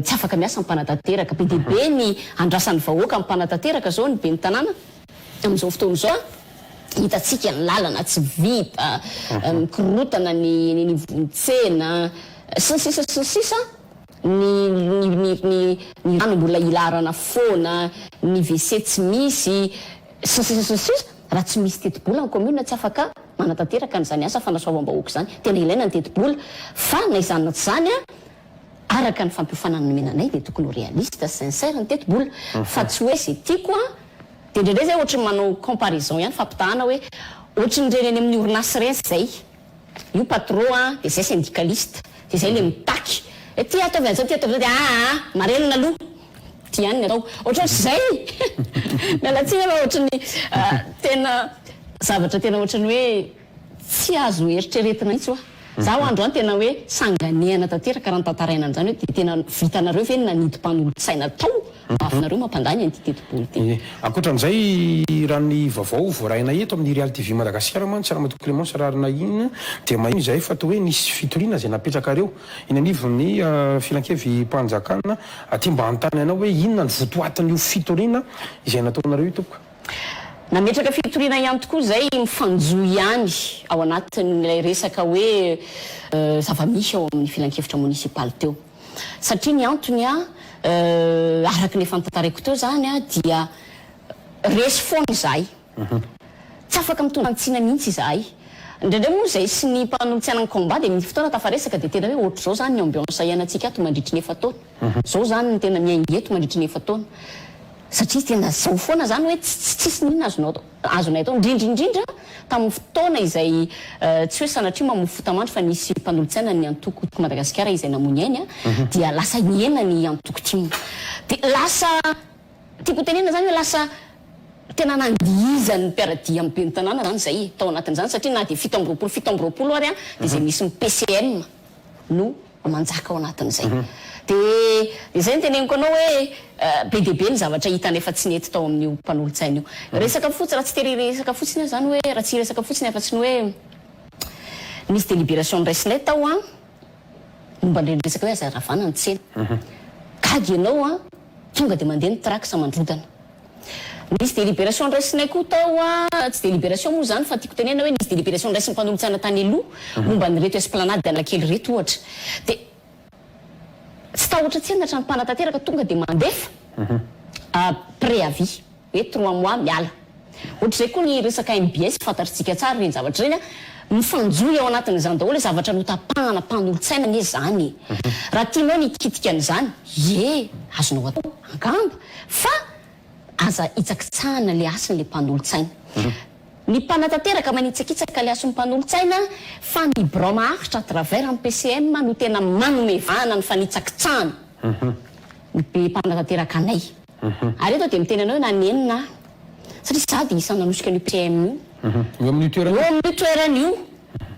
tsy afaka miasa ny mpanatanteraka. Be dia be ny andrasan'ny vahoaka amin'ny mpanatanteraka izao, ny ben'ny tanàna amin'izao fotoana izao. Hitantsika ny lalana tsy vita, mikorotana ny eny anivon'ny tsena, sy ny sisa sy ny sisa, ny ny ny ny ny rano mbola hilaharana foana, ny WC tsy misy, sy ny sisa sy ny sisa, raha tsy misy tetibola ny commune tsy afaka manatanteraka an'izany asa fanasoavam-bahoaka izany, tena ilaina ny tetibola, fa na izany na tsy izany araka ny fampiofanana nomena anay dia tokony ho réaliste, sincère ny tetibola, fa tsy hoe izay tiako an, Dia indraindray zay ohatry ny manao comparaison ihany fampitahana hoe ohatry ny ireny any amin'ny orinasa ireny zay, io patron an, dia zay syndicaliste, dia zay le mitaky hoe ty ataovy an'izao, ty ataovy an'izao, dia aa marenina aloha, ty ihany ny atao. Ohatrohatr'izay! Miala tsiny fa ohatry ny tena zavatra tena ohatry ny hoe tsy azo eritreretina mihitsy hoa. Za ho androany tena hoe sanganehana tanteraka raha ny tantaraina an'izany hoe dia tena vitanareo ve ny nanidy mpanolotsaina tao? Ahafahanareo mampandany an'ity tetibola ity. Ie. Ankoatran'izay, raha ny vaovao voarainay eto amin'ny Real TV Madagasikara mantsy, Ramatoa Clémence Raharinahina, dia maheno izahay fa toa hoe nisy fitoriana izay napetrakareo eny anivon'ny Filankevi-panjakana aty mba hanontany anao hoe inona ny votoatin'io fitoriana izay nataonareo io tompoko? Nametraka fitoriana ihany tokoa izay mifanjohy ihany ao anatin'ilay resaka hoe zava-misy ao amin'ny Filankevitra monisipaly teo. Satria ny antony a, araka ny efa notantaraiko teo izany a, dia resy foana izahay. Tsy afaka mitondra fantsina mihitsy izahay. Indraindray moa izahay sy ny mpanolotsainan'ny combat dia misy fotoana tafaresaka dia tena hoe ohatr'izao izany ny ambiance iainantsika ato mandritry ny efa-taona. Izao izany no tena miainga eto mandritry ny efa-taona. Satria tena izao foana izany hoe tsy tsisy n'inona azonao atao. Azonay atao, indrindra indrindra tamin'ny fotoana izay tsy hoe sanatria mamoa fota-mandry fa nisy mpanolotsaina ny antoko Tiako Madagasikara izay namoy ny ainy dia lasa nihena ny antoko tim. Dia lasa, tiako ho tenenina izany hoe lasa tena nandihizan'ny mpiara-dia amin'ny ben'ny tanàna izany izay tao anatin'izany satria na dia 27 27 ary dia izay misy ny PCM no manjaka ao anatin'izay. Dia izay no teneniko anao hoe be dia be ny zavatra hitanay fa tsy nety tao amin'io mpanolotsaina io. Resaka fotsiny, raha tsy te hiresaka fotsiny aho izany hoe, raha tsy hiresaka fotsiny afa-tsy ny hoe nisy délibération noraisinay tao an, momba an'ireny resaka hoe aza ravana ny tsena. Gaga ianao an, tonga dia mandeha ny trax mandrodana. Nisy délibération noraisinay koa tao an, tsy délibération moa izany fa tiako tenenina hoe nisy délibération noraisin'ny mpanolotsaina tany aloha momba an'ireto esplanade Analakely ireto ohatra. Dia tsy tahotra tsenatra ny mpanatanteraka tonga dia mandefa préavis hoe trois mois miala. Ohatr'izay koa ny resaka mbs fantatr'tsika tsara ireny zavatra ireny an, mifanjohy ao anatin'izany daholo hoe zavatra notapahana mpanolotsaina anie izany e. Raha tianao ny hikitika an'izany, ie, azonao atao angamba fa aza hitsakitsahana le hasin'le mpanolotsaina. Ny mpanatanteraka manitsakitsaka le hasin'ny mpanolotsaina fa ny birao maharitra à travers ny PCM no tena manome vahana ny fanitsakitsahana ny be mpanatanteraka anay. Ary eto dia miteny anao hoe nanenina aho satria za dia isan'ny nanosika an'io PCM io. Eo amin'io toerana io? Eo amin'io toerana io.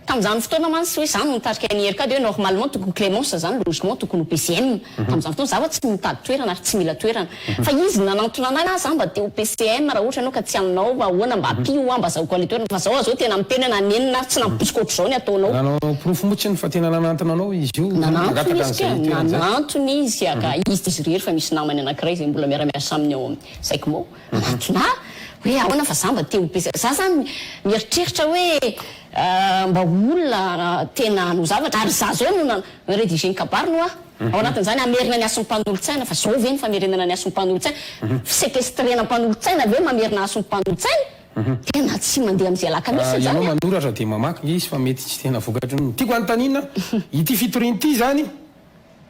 Tamin'izany fotoana mantsy hoe za no nitarika ny IRK dia hoe normalement tokony Clémence zany logiquement tokony ho PCM tamin'izany fotoana, za ho'a tsy mitady toerana ary tsy mila toerana fa izy nanantona anah hoe za mba te ho PCM raha ohatra ianao ka tsy aminao fa ahoana mba ampio aho mba azahoako an'ilay toerana fa zao aho zao tena miteny hoe nanenina aho tsy nampoiziko ohatr'izao ny ataonao. Nanao porofo moa tsiny fa tena nanantona anao izy io Nanantona nangataka izy ka, an'izay toerana izay. nanantona izy ka izy tsy izy irery fa misy namany anankiray izay mbola miara-miasa aminy ao amin'ny Saikmo. Manatona ahy hoe ahoana fa za mba te ho be za zany mieritreritra hoe mba olona tena hanao zavatra ary za zao no na mi-rediger ny kabary no aho ao anatin'izany hamerina ny hasin'ny mpanolotsaina fa zao ve ny famerenana ny hasin'ny mpanolotsaina fi-sequestrena mpanolotsaina ve mamerina hasin'ny mpanolotsaina tena tsy mandeha amin'izay alakamisy Ianao izany an. manoratra dia mamaky nge izy fa mety tsy tena vokatry ny tiako anontaniana ity fitoriana ity izany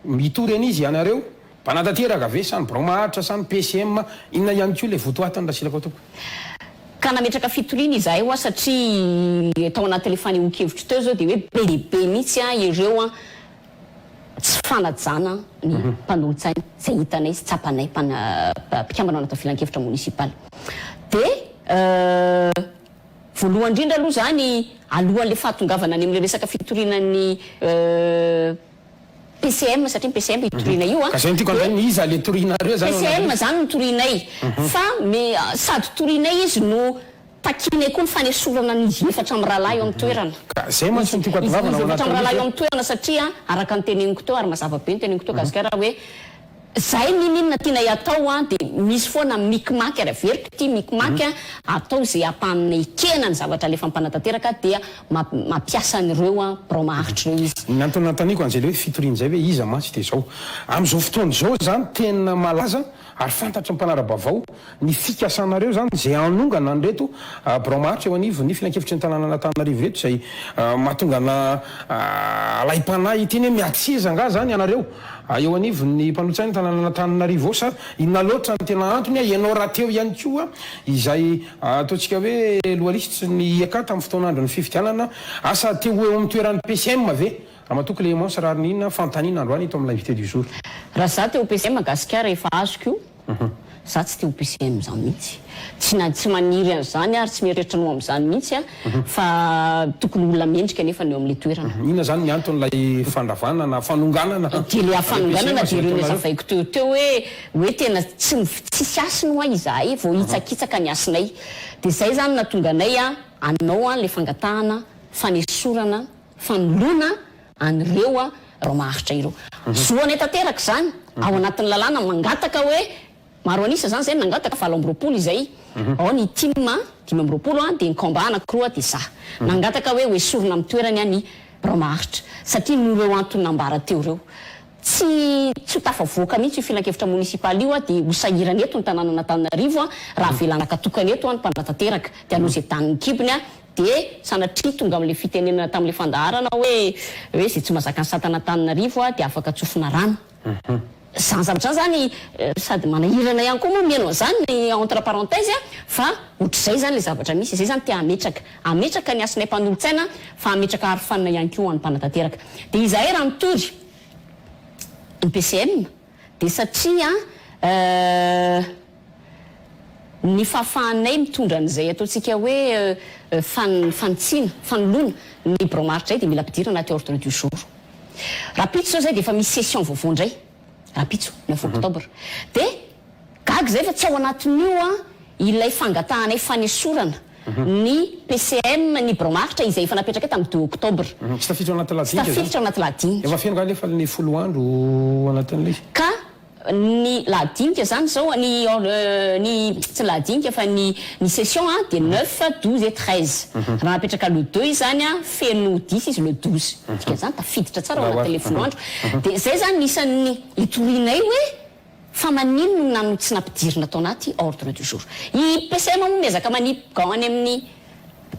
Mitory an'izy ianareo? Mpanatanteraka ve sa ny birao maharitra sa ny PCM? Inona ihany koa ilay votoatiny Rasilakao tompoko? Ka nametraka fitoriana izahay hoa satria tao anatin'ilay fanehoan-kevitro teo izao dia hoe be dia be mihitsy ireo tsy fanajana ny mpanolotsaina izay hitanay sy tsapanay mpikambana ao anatin'ny filankevitra monisipaly. Dia voalohany indrindra aloha izany alohan'ilay fahatongavana any amin'ilay resaka fitoriana ny PCM satria ny PCM io toriana io an. Ka zay no tiako anontaniana, iza le torianareo zany ao PCM anatin'izy? zany no torianay fa me sady torianay izy no takianay koa ny fanesorana an'izy efatra mirahalahy eo amin'ny toerana. Ka zay mantsy no tiako Izy atongavana izy ao efatra mirahalahy anatin'izy eo hoe. amin'ny toerana satria araka ny teneniko teo ary mazava be ny teneniko teo Gasikara hoe Zay niniana tianay atao an de misy foana micmac ary averiko ity micmac an atao ze ampanekena ny zavatra alefa mpanatanteraka dia mampiasa an'ireo an birao maharitra ireo izy. Ny antony nanontaniako an'izay le hoe fitoriana izay hoe iza mantsy dia izao. Amin'izao fotoana izao izany tena malaza ary fantatry ny mpanara-baovao ny fikasanareo izany izay hanongana an'ireto birao maharitra eo anivon'ny filankevitry ny tanànan'Antananarivo ireto izay mahatonga ana alaim-panahy hiteny hoe miady seza angaha izany ianareo eo anivon'ny mpanolotsain'ny tanànan'Antananarivo ao sa inona loatra no tena antony? Ianao rahateo ihany koa izay ataontsika hoe lohalisitry ny IAK tamin'ny fotoan'andron'ny fifidianana, asa te ho eo amin'ny toeran'ny PCM ve Ramatoa Clémence Raharinirina? Fanontaniana androany eto amin'ny L'invité du jour. Raha za te ho PCM Gasikara efa azoko io. Za tsy te ho PCM zany mihitsy. Tsy na tsy maniry an'izany ary tsy mieritreritra ny ho amin'izany mihitsy aho fa tokony olona mendrika anefa ny eo amin'ilay toerana. Inona izany ny anton'ilay fandravana na fanonganana Dia ilay ilay fanonganana PCM dia izay ireo ataonareo? nazavaiko teo teo hoe hoe tena tsy tsisy hasiny hoa izahay vao hitsakitsaka ny hasinay. Dia izay izany nahatonga anay hanao an'ilay fangatahana fanesorana fanoloana an'ireo reo maharitra ireo. Zo anay tanteraka izany ao anatin'ny lalàna mangataka hoe maro an'isa izany izay nangataka 28 izay ao ny tim 25 dia ny combat anakiroa dia za. Nangataka hoe hoesorina amin'ny toerany ny birao maharitra satria noho ireo antony nambara teo ireo. Tsy tsy ho tafavoaka mihitsy io filankevitra monisipaly io dia ho sahirana eto ny tanànan'Antananarivo raha avela hanakatokana eto ny mpanatanteraka dia hanao izay danin'ny kibony Dia sanatria tonga amin'ilay fitenenana tamin'ilay fandaharana hoe hoe izay tsy mahazaka ny satan'Antananarivo dia afaka tsofina rano. Izany zavatra izany izany sady manahirana ihany koa moa mihaino an'izany entre parenthèse fa ohatr'izay izany ilay zavatra misy. Izay izany te hametraka. Hametraka ny hasinay mpanolotsaina fa hametraka arofanina ihany koa ho an'ny mpanatanteraka. Dia izahay raha mitory ny PCM dia satria ny fahafahanay mitondra an'izay ataontsika hoe fanitsiana, fanoloana ny birao maharitra izay dia mila ampidirina anaty ordre du jour. Rahampitso izao izay dia efa misy session vaovao indray, rahampitso, neuf octobre. Dia gaga izay fa tsy ao anatin'io ilay fangatahanay fanesorana ny PCM, ny birao maharitra izay efa napetrakay tamin'ny deux octobre. Tsy tafiditra ao anaty Tsy lahadinika izany? tafiditra ao anaty lahadinika. Efa feno angaha nefa ny 10 andro anatin'ilay izy? Ka Ny lahadinika zany zao, ny ny tsy ny lahadinika fa ny ny session an dia neuf, 12 et 13. Raha napetraka le deux izy zany an, feno dix izy le 12. Dikan'izany tafiditra tsara ao anatin'ilay 10 andro. Dia zay zany ny isan'ny itorianay hoe fa maninona no tsy nampidirina tao anaty ordre du jour. I PCM moa miezaka manipy gant any amin'ny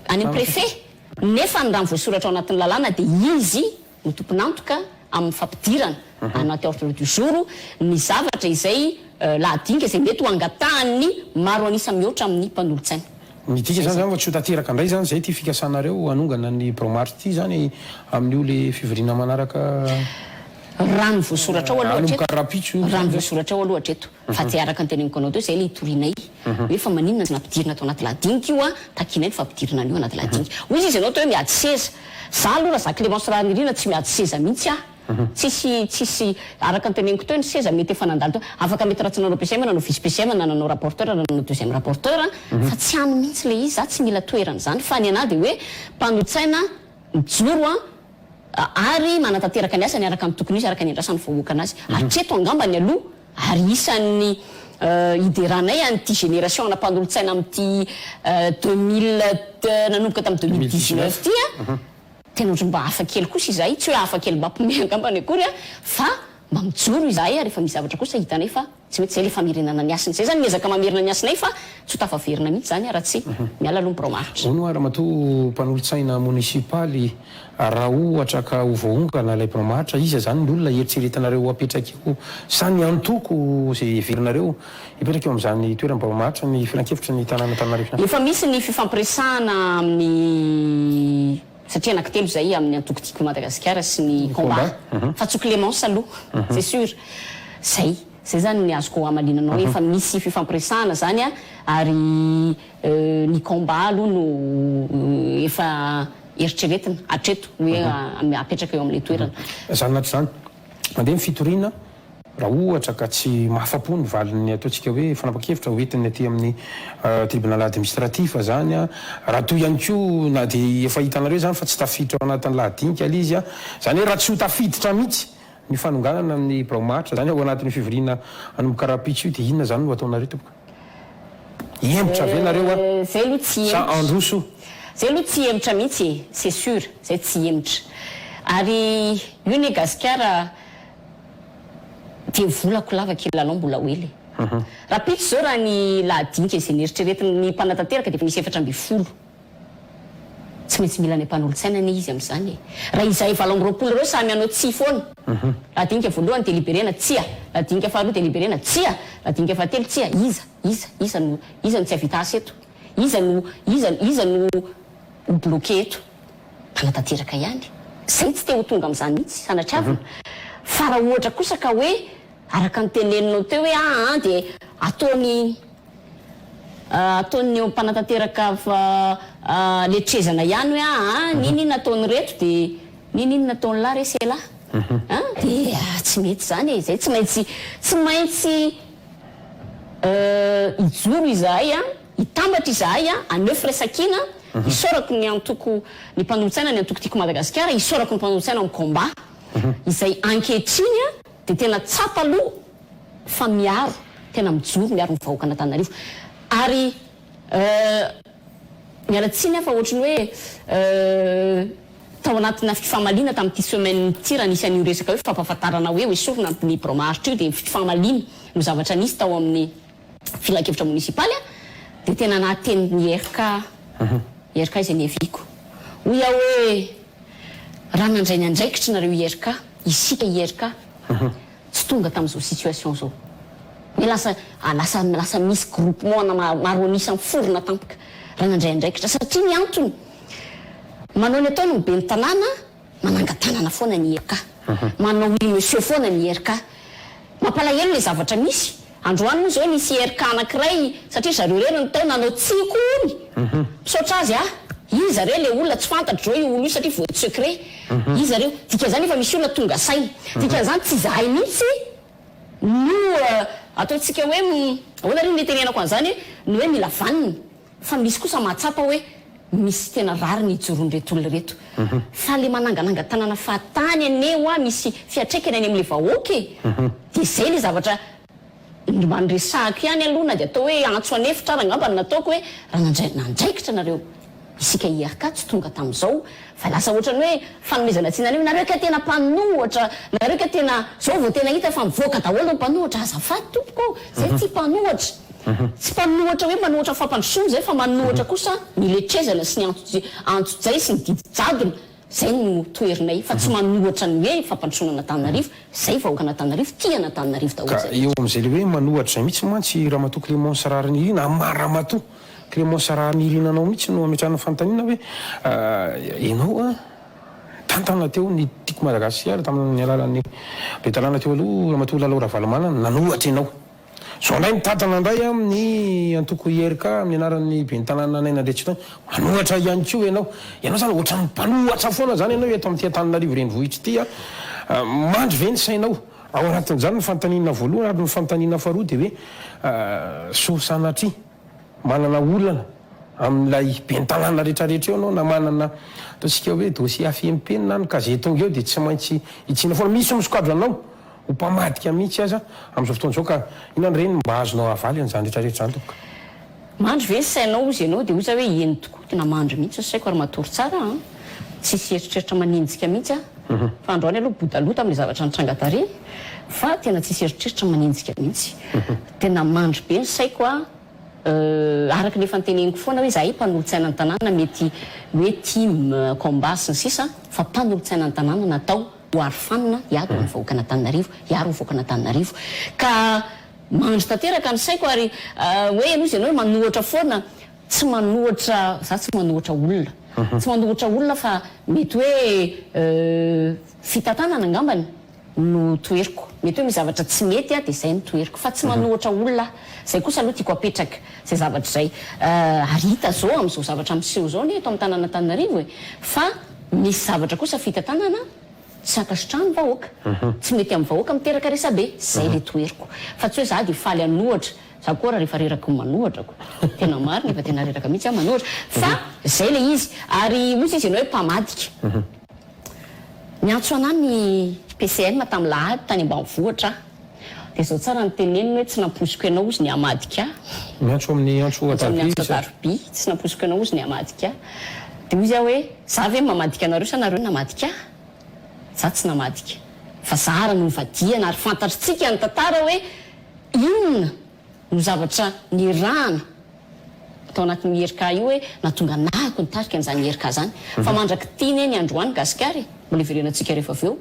any amin'ny préfet nefa ny raha ny voasoratra ao anatin'ny lalàna dia izy no tompon'antoka amin'ny fampidirana anaty ordre du jour ny zavatra izay lahadinika izay mety ho angatahan'ny maro an'isa mihoatra amin'ny mpanolotsaina. Midika izany izany fa tsy ho tanteraka indray izany izay ity fikasanareo hanongana ny birao maro ity izany amin'io le fivoriana manaraka Raha ny voasoratra ao aloha hanomboka hatreto, rahampitso io raha ny izany. voasoratra ao aloha hatreto, fa tsy araka ny teneniko anao teo, izay ilay itorianay hoe fa maninona tsy nampidirina ato anaty lahadinika io an, takianay ny fampidirina an'io anaty lahadinika. Hoy izy ianao teo hoe miady seza. Za aloha raha za Clémence Rahanirina tsy miady seza mihitsy aho. Tsisy tsisy araka ny teneniko teo ny seza mety efa nandalo teo. Afaka mety raha tsy nanao PCM nanao vice PCM na nanao rapporteur na nanao deuxième rapporteur fa tsy any mihitsy ilay izy. Za tsy mila toerana izany fa ny anah dia hoe mpanolotsaina mijoro an ary manatanteraka ny asany araka ny tokony ho izy araka ny andrasan'ny vahoaka anazy. Hatreto angambany aloha ary isan'ny hideranay an'ity génération ana mpanolotsaina amin'ity 2000 nanomboka tamin'ny 2019 ity an, tena ohatran'ny mba hafa kely kosa izahay, tsy hoe hafa kely mampiomehy angambany akory an, fa mba mijoro izahay ary efa misy zavatra kosa hitanay fa tsy mety izay ilay famerenana ny hasina. Izay izany miezaka mamerina ny hasinay fa tsy ho tafaverina mihitsy izany raha tsy miala aloha ny birao maharitra. Hono hoa ramatoa mpanolotsaina monisipaly, raha ohatra ka ho voaongana ilay birao maharitra, iza izany ny olona eritreretinareo ho apetraka eo sa ny antoko izay heverinareo hipetraka eo amin'izany toeran'ny birao maharitra ny filankevitry ny tanàn'Antananarivo izany? Efa misy ny fifampiresahana amin'ny, satria anankitelo izay amin'ny antoko Tiako i Madagasikara sy ny Combat, fa tsy ho Clémence aloha, c'est sûr. Zay. Zay zany ny azoko hamaliana anao hoe efa misy fifampiresahana zany a, ary ny combat aloha no efa eritreretina hatreto hoe apetraka eo amin'ilay toerana. Zany na tsy zany, mandeha ny fitoriana raha ohatra ka tsy mahafapo ny valin'ny ataontsika hoe fanapahan-kevitra ho entin'ny aty amin'ny tribunal administratif zany a, raha toa ihany koa na dia efa hitanareo zany fa tsy tafiditra ao anatin'ny lahadinika ilay izy a, zany hoe raha tsy ho tafiditra mihitsy Ny fanonganana ny birao maharitra zany ao anatin'io fivoriana hanomboka rahampitso io dia inona zany no ataonareo tompoko? Hihemotra ve nareo a? Zay aloha tsy Sa hihemotra. handroso? Zay aloha tsy hihemotra mihitsy e, c'est sûr, zay tsy hihemotra. Ary io anie gasikara dia volako lava kilalao mbola ho ela e. Rahampitso zao raha ny lahadinika izay neritreretin'ny mpanatanteraka dia efa misy 14. Tsy maintsy mila ny mpanolotsaina anie izy amin'izany e! Raha izahay 28 ireo samy hanao tsia foana, lahadinika voalohany deliberena tsia, lahadinika faharoa deliberena tsia, lahadinika fahatelo tsia, iza, iza, iza no, iza no tsy hahavita asa eto? Iza no, iza, iza no ho bloqué eto? Mpanatanteraka ihany. Izay tsy te ho tonga amin'izany mihitsy, sanatriavina. Fa raha ohatra kosa ka hoe Araka ny teneninao teo hoe aa dia ataony ataon'ny eo mpanatanteraka fa letrezana ihany hoe aa n'inon'inona ataon'ireto dia n'inon'inona ataon'lah re sela an! Dia tsy mety izany e! Izay tsy maintsy tsy maintsy hijoro izahay an, hitambatra izahay an, haneho firaisankina, isaorako ny antoko ny mpanolotsaina ny antoko Tiako Madagasikara, isaorako ny mpanolotsaina amin'ny combat izay ankehitriny an dia tena tsapa aloha fa miaro, tena mijoro miaro ny vahoakan'Antananarivo ary miala tsiny aho fa ohatry ny hoe tao anatina fifamaliana tamin'ity semaine ity raha nisy an'io resaka hoe fampahafantarana hoe hoesorina ny birao maharitra io dia fifamaliana no zavatra nisy tao amin'ny filankevitra monisipaly dia tena nahateny ny IRK IRK izay niaviako hoy aho hoe raha nandray ny andraikitry nareo IRK isika IRK tsy tonga tamin'izao situation izao hoe lasa lasa lasa misy groupement ana maro an'isa miforona tampoka raha nandray andraikitra satria ny antony manao ny ataony ny ben'ny tanàna manangan-tanana foana ny IRK manao oui monsieur foana ny IRK mampalahelo ilay zavatra misy androany moa izao nisy IRK anankiray satria zareo irery no tao nanao tsia koa hono misaotra azy aho iza re le olona tsy fantatro zao io olona io satria vote secret iza reo dikan'izany efa misy olona tonga saina dikan'izany tsy izahay mihitsy no ataontsika hoe ahoana re no itenenako an'izany ny hoe mila vanona fa misy kosa mahatsapa hoe misy tena rariny ijoroan'ireto olona ireto fa le manangananga-tanana fahatany anie hoa misy fiantraikany any amin'le vahoaka e de zay le zavatra Ny mba niresahako ihany aloha na dia atao hoe antso an'efitra ary angamba no nataoko hoe raha nandray nandraikitra nareo isika IRK tsy tonga tamin'izao fa lasa ohatran'ny hoe fanomezana tsiny anareo nareo kay tena mpanohatra nareo kay tena zao vao tena hita fa mivoaka daholo ny mpanohatra azafady tompoko ô zay tsy mpanohatra tsy mpanohatra hoe manohatra fampandrosoana zay fa manohatra kosa ny letrezana sy ny antsojay sy ny didy jadona Zay no toherinay fa tsy manohatra ny hoe fampandrosoana an'Antananarivo, zay vahoakan'Antananarivo, tia an'Antananarivo daholo Ka zay eo rehetra. amin'izay le hoe manohatra izay mihitsy mantsy Ramatoa Clémence Raharinirina, amin'ny maha Ramatoa Clémence Raharinirina anao mihitsy no ametrahana fanontaniana hoe ianao an, nitantana teo ny Tiako Madagasikara tamin'ny alalan'ny Bentanàna teo aloha Ramatoa Lalao Ravalomanana, nanohatra ianao. Zao ndray mitantana ndray amin'ny antoko IRK amin'ny anaran'ny ben'ny tanàna Naina Andriantsitohaina. Manohatra ihany koa ianao. Ianao zany ohatran'ny mpanohatra foana zany ianao eto amin'ity Antananarivo renivohitra ity a. Mandry ve ny sainao? Ao anatin'izany ny fanontaniana voalohany ary ny fanontaniana faharoa dia hoe sao sanatria manana olana amin'ilay ben'ny tanàna rehetrarehetra eo ianao na manana ataontsika hoe dossier afihempenina any ka izay tonga eo dia tsy maintsy hitsiana foana. Misy misokajy anao. Ho mpamadika mihitsy aza amin'izao fotoana izao ka inona re no mba azonao havaly an'izany rehetra rehetra izany tompoko? Mandry ve ny sainao hozy ianao dia hoy za hoe eny tokoa tena mandry mihitsy ny saiko ary matory tsara an! Tsisy eritreritra manenjika mihitsy aho fa androany aloha bodaloha tamin'ilay zavatra nitranga tary fa tena tsisy eritreritra manenjika mihitsy tena mandry be ny saiko an! Araka ny efa noteneniko foana hoe izahay mpanolotsaina ny tanàna mety hoe tim, combat sy ny sisa fa mpanolotsaina ny tanàna natao ho arofanina hiady ho an'ny vahoakan'Antananarivo, hiaro ny vahoakan'Antananarivo. Ka mandry tanteraka ny saiko ary hoe ianao izy ianao hoe manohatra foana, tsy manohatra, za tsy manohatra olona, tsy manohatra olona fa mety hoe fitantanana angambany. no toheriko. Mety hoe misy zavatra tsy mety dia izay no toheriko. Fa tsy manohatra olona aho. Izay kosa aloha tiako apetraka, izay zavatra izay. Ary hita izao amin'izao zavatra miseho izao anie eto amin'ny tanàn'Antananarivo e, fa misy zavatra kosa fitantanana tsy ankasitrahan'ny vahoaka. Tsy mety amin'ny vahoaka, miteraka resabe. Izay ilay toheriko. Fa tsy hoe izaho dia faly hanohatra. Izaho koa ary efa reraky ny manohatra ko. Tena marina, efa tena reraka mihitsy aho manohatra. Fa izay ilay izy. Ary hoy izy ianao hoe mpamadika. Niantso anah ny PCM tamin'ny lahady tany ambanivohitra aho. Dia izao tsara ny teneniny hoe tsy nampoiziko ianao hozy ny hamadika ahy. Miantso amin'ny antso Miantso amin'ny atarobia antso izy. atarobia. Tsy nampoiziko ianao hozy ny hamadika ahy. Dia hozy aho hoe za ve mamadika anareo sa nareo namadika ahy? Za tsy namadika. Fa za ary no nivadihana ary fantatritsika ny tantara hoe inona no zavatra nirahana tao anatin'io IRK io hoe nahatonga anahako nitarika an'izany IRK izany. Fa mandrak'ity ne ny androany Gasikara e, mbola hiverenantsika rehefa avy eo,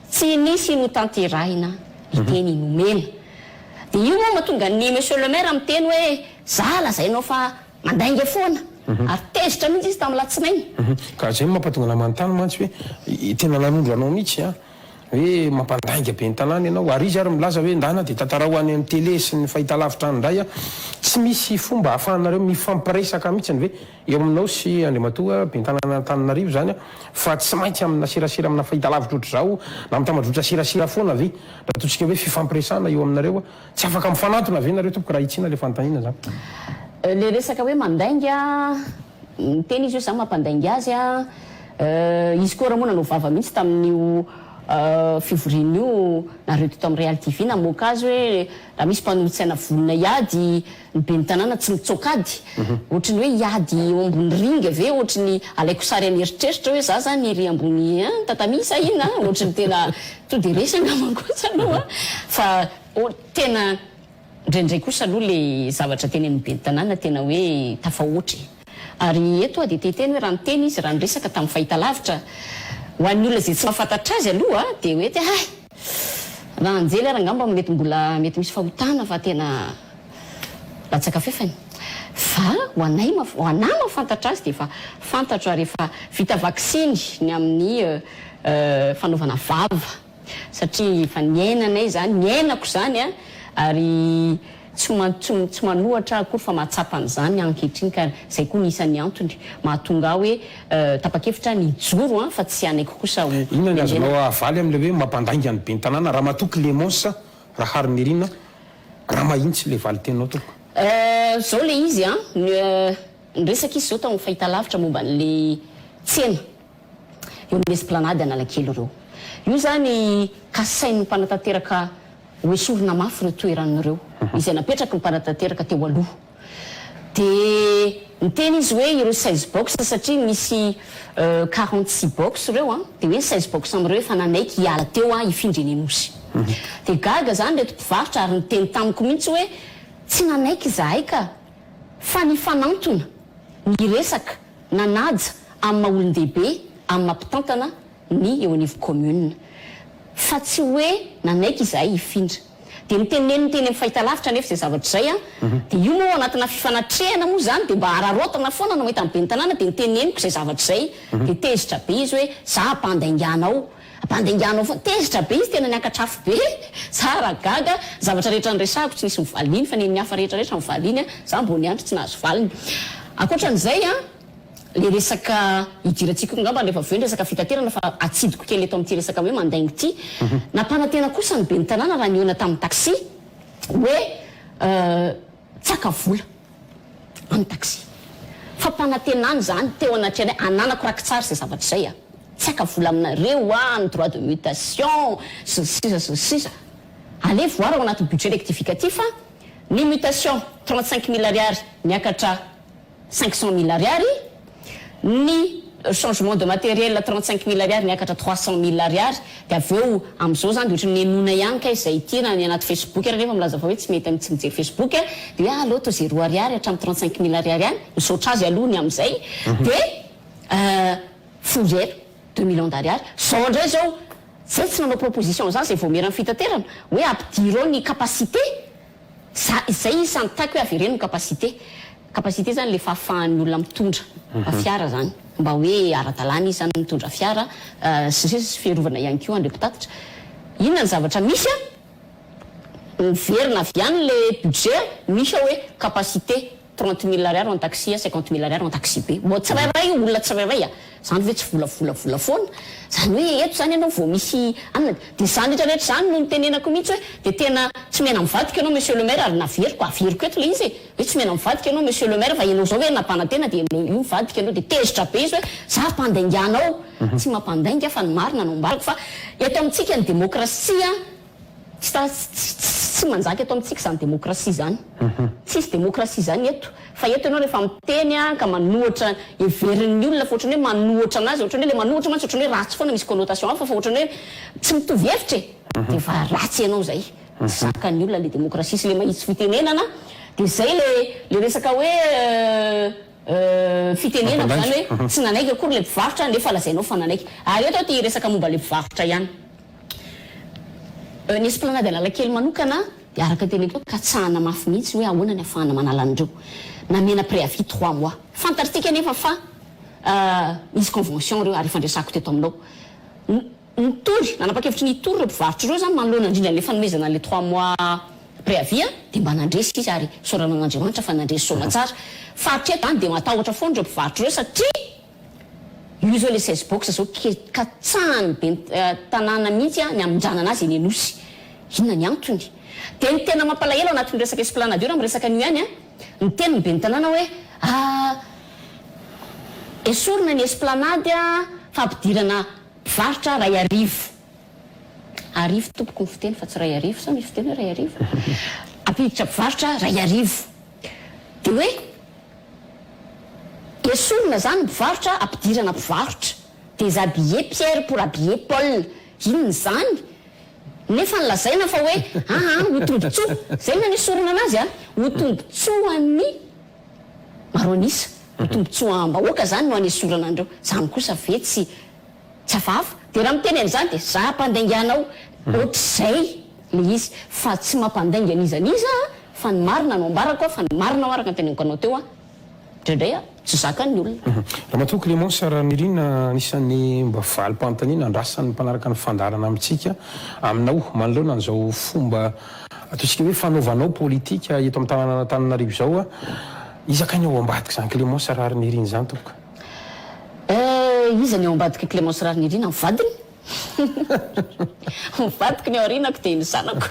tsy nisy notanterahina ny teny nomena. Dia io moa mahatonga an'i Monsieur le Maire miteny hoe za lazainao fa mandainga foana. Ary tezitra mihitsy izy tamin'ny latsinainy. Ka izay no mampatonga anah manontany mantsy hoe tena nanondro anao mihitsy an! Hoe mampandainga ben'ny tanàna ianao, ary izy ary milaza hoe ndana dia tantarao any amin'ny télé sy ny fahitalavitra any indray a! Tsy misy fomba ahafahanareo mifampiresaka mihitsiny ve eo aminao sy Andriamatoa ben'ny tanànan'Antananarivo izany a? Fa tsy maintsy amina serasera amina fahitalavitra ohatr'izao na amin'ny tambajotra serasera foana ve raha ataontsika hoe fifampiresahana eo aminareo a? Tsy afaka mifanantona ve nareo tompoko raha hitsiana ilay fanontaniana izany? Le resaka hoe mandainga, niteny izy hoe za mampandainga azy a, izy koa ra moa nanao vava mihitsy tamin'io fivoriana io, nareo teto amin'ny Real TV namoaka azy hoe raha misy mpanolotsaina vonona hiady ny ben'ny tanàna tsy mitsoaka ady, ohatry ny hoe hiady eo ambony ring ve, ohatry ny alaiko sary an'eritreritra hoe za zany ery ambony ein tatami sa inona, ohatry ny tena to de resy angamba kosa aloha fa tena Indraindray kosa aloha le zavatra tenenin'ny ben'ny tanàna tena hoe tafahoatra e! Ary eto aho dia te hiteny hoe raha niteny izy, raha niresaka tamin'ny fahitalavitra, ho an'ny olona izay tsy mahafantatra azy aloha dia hoe hay! Raha anjely ary angamba mety mbola mety misy fahotana fa tena latsaka fefany. Fa ho anay ho anà mahafantatra azy dia efa fantatro ary efa vita vaksiny ny amin'ny fanaovana vava. Satria efa niainanay izany, niainako izany an, ary tsy tsy tsy manohatra aho akory fa mahatsapa an'izany aho ankehitriny ka izay koa ny isan'ny antony mahatonga ahy hoe tapa-kevitra ny hijoro an, fa tsy hanaiky kosa ho Inona ny azonao avaly amin'ilay hoe mampandainga ny ben'ny tanàna Ramatoa Clémence Raharinirina Ramahintsy ilay valin-teninao tompoko? Izao ilay izy an, niresaka izy izao tao amin'ny fahitalavitra momba an'ilay tsena. eo amin'ny Esplanade Analakely ireo. Io izany kasain'ny mpanatanteraka hoesorina mafy ireo toerana ireo, izay napetraky ny mpanatanteraka teo aloha. Dia niteny izy hoe ireo 16 box satria misy 46 box ireo an, dia hoe ny 16 box amin'ireo efa nanaiky hiala teo an, hifindra eny Anosy. Dia gaga izany ireto mpivarotra ary niteny tamiko mihitsy hoe tsy nanaiky izahay ka, fa nifanantona, niresaka. Nanaja amin'ny maha olon-dehibe, amin'ny maha mpitantana ny eo anivon'ny commune. Fa tsy hoe nanaiky izahay hifindra. Dia noteneniny teny amin'ny fahitalavitra anefa izay zavatra izay an! Dia io moa ao anatina fifanatrehana moa izany dia mba araraotana foana no mahita ny ben'ny tanàna dia noteneniko izay zavatra izay. Dia tezitra be izy hoe za ampandainganao. Ampandainganao foana. Tezitra be izy tena niakatra afo be. Za raha gaga, ny zavatra rehetra niresahako tsy nisy nivaliny fa nen'ny hafa rehetra rehetra nivaliny an, za mbô niandry tsy nahazo valiny. Ankoatran'izay an, le resaka idirantsika io angamba rehefa avy eo ny resaka fitaterana fa atsidiko kely eto amin'ity resaka hoe mandainga ity. Nampanantena kosa ny ben'ny tanàna raha nihaona tamin'ny taxi hoe tsy haka vola amin'ny taxi. Fampanantenana izany teo anatrehanay, ananako rakitsary izay zavatra izay an. Tsy haka vola aminareo aho, ny droit de mutation, sy ny sisa sy ny sisa. Allez voir ao anatin'ny budget rectificatif ny mutation 35 000 ariary niakatra 500 000 ariary, ny changement de matériel 35 000 ariary niakatra 300 000 ariary, dia avy eo amin'izao izany dia ohatran'ny nenoina ihany kay izay ity na ny anaty facebook ary nefa milaza fa hoe tsy mety amin'ny tsy mijery facebook dia hoe aleo atao zéro ariary hatramin'ny 35 000 ariary ihany, misaotra azy aloha ny amin'izay dia Fougère, deux millions d'ariary. Zao indray zao, zay tsy nanao proposition zany zay vaomieran'ny fitaterana, hoe ampidiro ao ny capacité, za, zay isan'ny taiko hoe avereno ny capacité. Capacité zany le fahafahan'ny olona mitondra fiara zany, mba hoe ara-dalàna izy zany mitondra fiara, sy ny sisa sy fiarovana ihany koa an'ireo mpitatitra. Inona ny zavatra misy an? Miverina avy any le budget, misy ao hoe capacité. 30 000 ariary en taxi a, 50 000 ariary en taxi be. Bon tsirairay io, olona tsirairay a. Zany ve tsy vola vola vola foana? Zany hoe eto zany ianao vao misy anona dia zany rehetra rehetra zany no nitenenako mihitsy hoe dia tena tsy mena mivadika ianao monsieur le maire ary naveriko averiko eto le izy e, hoe tsy mena mivadika ianao monsieur le maire fa ianao zao hoe nampanantena dia ianao io mivadika ianao dia tezitra be izy hoe za ampandainganao. Tsy mampandainga fa ny marina no ambarako fa eto amintsika ny demokrasia Tsy tsy manjaka eto amintsika izany demokrasia izany. Tsisy demokrasia izany eto. Fa eto ianao rehefa miteny ka manohatra, heverin'ny olona fa ohatran'ny hoe manohatra an'azy, ohatran'ny hoe ilay manohatra mantsy ohatran'ny hoe ratsy foana, misy connotation hafa fa ohatran'ny hoe tsy mitovy hevitra e! Dia efa ratsy ianao izay. Tsy zakan'ny olona ilay demokrasia sy ilay mahitsy fitenenana. Dia izay ilay ilay resaka hoe fitenenako izany hoe tsy nanaiky akory ilay mpivarotra nefa lazainao fa nanaiky. Ary eto aho te hiresaka momba ilay mpivarotra ihany. Ny Esplanade Analakely manokana dia araka ny teneniko teo, katsahana mafy mihitsy hoe ahoana ny ahafahana manala an'ireo. Namena préavis trois mois. Fantatr'tsika anefa fa misy convention ireo ary efa niresahako teto aminao. Nitory, nanapa-kevitry ny hitory ireo mpivarotra ireo izany manoloana indrindra an'ilay fanomezana an'ilay trois mois préavis dia mba nandresy izy ary isaorana an'Andriamanitra fa nandresy soamatsara. Fa hatreto izany dia matahotra foana ireo mpivarotra ireo satria io izao ilay 16 box izao katsahan'ny ben'ny tanàna mihitsy ny hamindranana azy eny Anosy. Inona ny antony? Dia ny tena mampalahelo anatin'ny resaka esplanade io raha miresaka an'io ihany an, niteny ny ben'ny tanàna hoe ah esorina ny esplanade fa ampidirana Mpivarotra 1000. Arivo tompoko ny fiteny fa tsy 1000 sa misy fiteny hoe 1000? Ampiditra mpivarotra 1000. Dia hoe esorina izany mpivarotra ampidirana mpivarotra. Déshabiller Pierre pour habiller Paul. Inona izany? Nefa ny lazaina fa hoe aa ho tombotsoa. Izay no nanesorana anazy a! Ho tombotsoan'ny maro an'isa. Ho tombotsoam-bahoaka izany no hanesorana an'ireo. Izany kosa ve tsy tsy hafahafa? Dia raha miteny an'izany dia za mpandainga anao. Ohatr'izay ilay izy. Fa tsy mampandainga an'iza n'iza aho fa ny marina no ambarako fa ny marina araka ny teneniko anao teo aho indraindray aho tsy zakan'ny olona. Ramatoa Clémence Ranirina, anisan'ny mba valim-panontaniana andrasan'ny mpanaraka ny fandaharana amintsika aminao manoloana an'izao fomba ataontsika hoe fanaovanao politika eto amin'ny tanànan'Antananarivo izao, Iza kay ny ao ambadik'izany Clémence Raharinirina izany tompoko? Eh, iza ny ao ambadik'i Clémence Raharinirina? Ny vadiny? Ny vadiko ny ao aorianako dia ny zanako.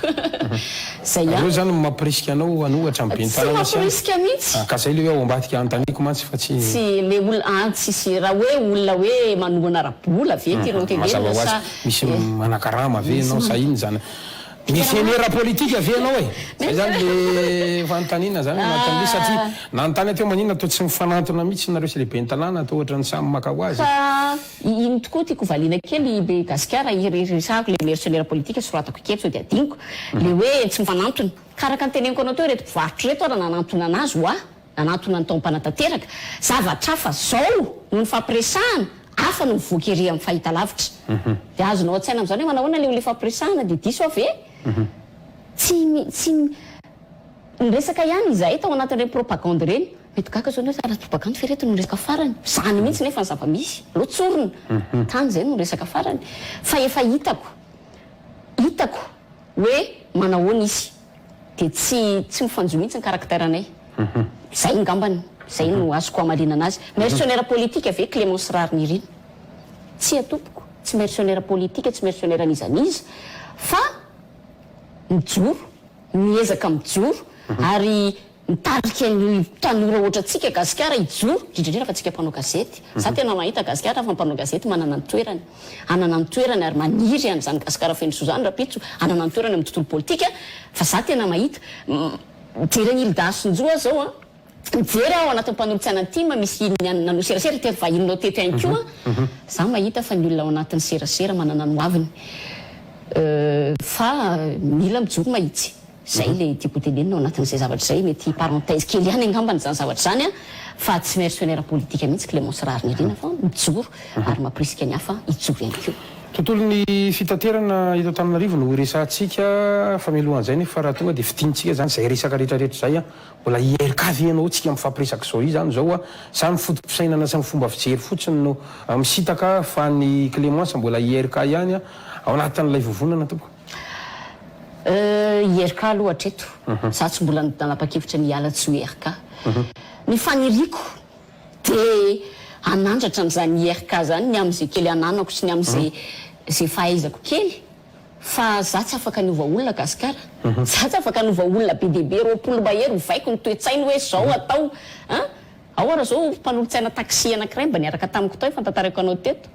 Zay ihany. Ireo izany no mampirisika anao hanohatra ny ben'ny Tsy tanàna sy any? mampirisika mihitsy. Ah, ka zay le hoe ao ambadika anontaniako mantsy fa tsy. Tsy le olona, ah tsisy, raha hoe olona hoe manohana ara-bola ve tianao Mazava tenenina ho azy, sa misy eh. manakarama ve Misy ianao sa mana. inona izany? Mercenaire politique ve ianao e? Zay zany le fanontaniana zany anatin'le satria nanontany aho teo maninona toa tsy mifanantona mihitsy nareo sy le ben'ny tanàna toa ohatran'ny samy maka ho azy. Fa iny tokoa tiako valiana kely be gasikara resahako le mercenaire politique soratako kely sao dia adinoko le hoe tsy mifanantona ka araka ny teneniko anao teo ireto mpivarotra ireto ary nanantona anazy hoa Nanantona ny tao mpanatanteraka. Zavatra hafa zao no nifampiresahana, hafa no mivoaka ery amin'ny fahitalavitra. Dia azonao an-tsaina amin'izany hoe manahoana ilay olona ifampiresahana dia diso aho ve? Tsy tsy niresaka ihany izahay tao anatin'ireny propagande ireny. Mety gaga zao ny hoe raha propagande ve ireto no resaka farany? Izany mihitsy nefa ny zava-misy. Aleo tsorina. Tany izay no resaka farany. Fa efa hitako, hitako hoe manahoana izy. Dia tsy tsy mifanjohy mihitsy ny caractère anay. Zay ngambany, zay no azoko hamalinana azy. Mercenaire politique ve Clémence Raharinirina? Tsia tompoko, tsy mercenaire politique, tsy mercenaire an'iza n'iza fa mijoro, miezaka mijoro ary Mitarika ny tanora ohatrantsika gasikara hijoro, indrindra indrindra fa tsika mpanao gazety. Za tena mahita gasikara fa mpanao gazety manana ny toerany. Hanana ny toerany ary maniry an'izany gasikara feno soa zany rapitso, hanana ny toerany amin'ny tontolo politika fa za tena mahita. Mijery an'i Hilda Hasinjo aho zao an, mijery aho ao anatin'ny mpanolotsaina tim misy ny an'i nanao serasera teto vahininao teto ihany koa, za mahita fa ny olona ao anatin'ny serasera manana ny hoaviny fa mila mijoro mahitsy. Zay le tiako ho tenenina ao anatin'izay zavatra izay, mety parenthèse kely ihany angambany izany zavatra izany an, fa tsy mercenaire politique mihitsy Clémence Raharinirina fa mijoro ary mampirisika ny hafa hijoro ihany koa. Tontolon'ny fitaterana eto Antananarivo no horesahantsika fa mialohan'izay nefa raha tonga dia fintinintsika izany izay resaka rehetra rehetra izay an, mbola IRK ve ianao tsika mifampiresaka izao izany izao an, sa ny foto-pisainana sy ny fomba fijery fotsiny no misintaka fa ny Clémence mbola IRK ihany ao anatin'ilay vovonana tompoko? IRK aloha hatreto. Za tsy mbola nanapa-kevitra ny hiala tsy ho IRK. Ny faniriako dia hanandratra an'izany IRK zany ny amin'izay kely ananako sy ny amin'izay izay fahaizako kely fa za tsy afaka niova olona gasikara. Za tsy afaka niova olona be dia be 20 mahery ovaiko ny toe-tsainy hoe zao atao an! Ao ara zao mpanolotsaina taxi anakiray mba niaraka tamiko tao efa notantaraiko anao teto,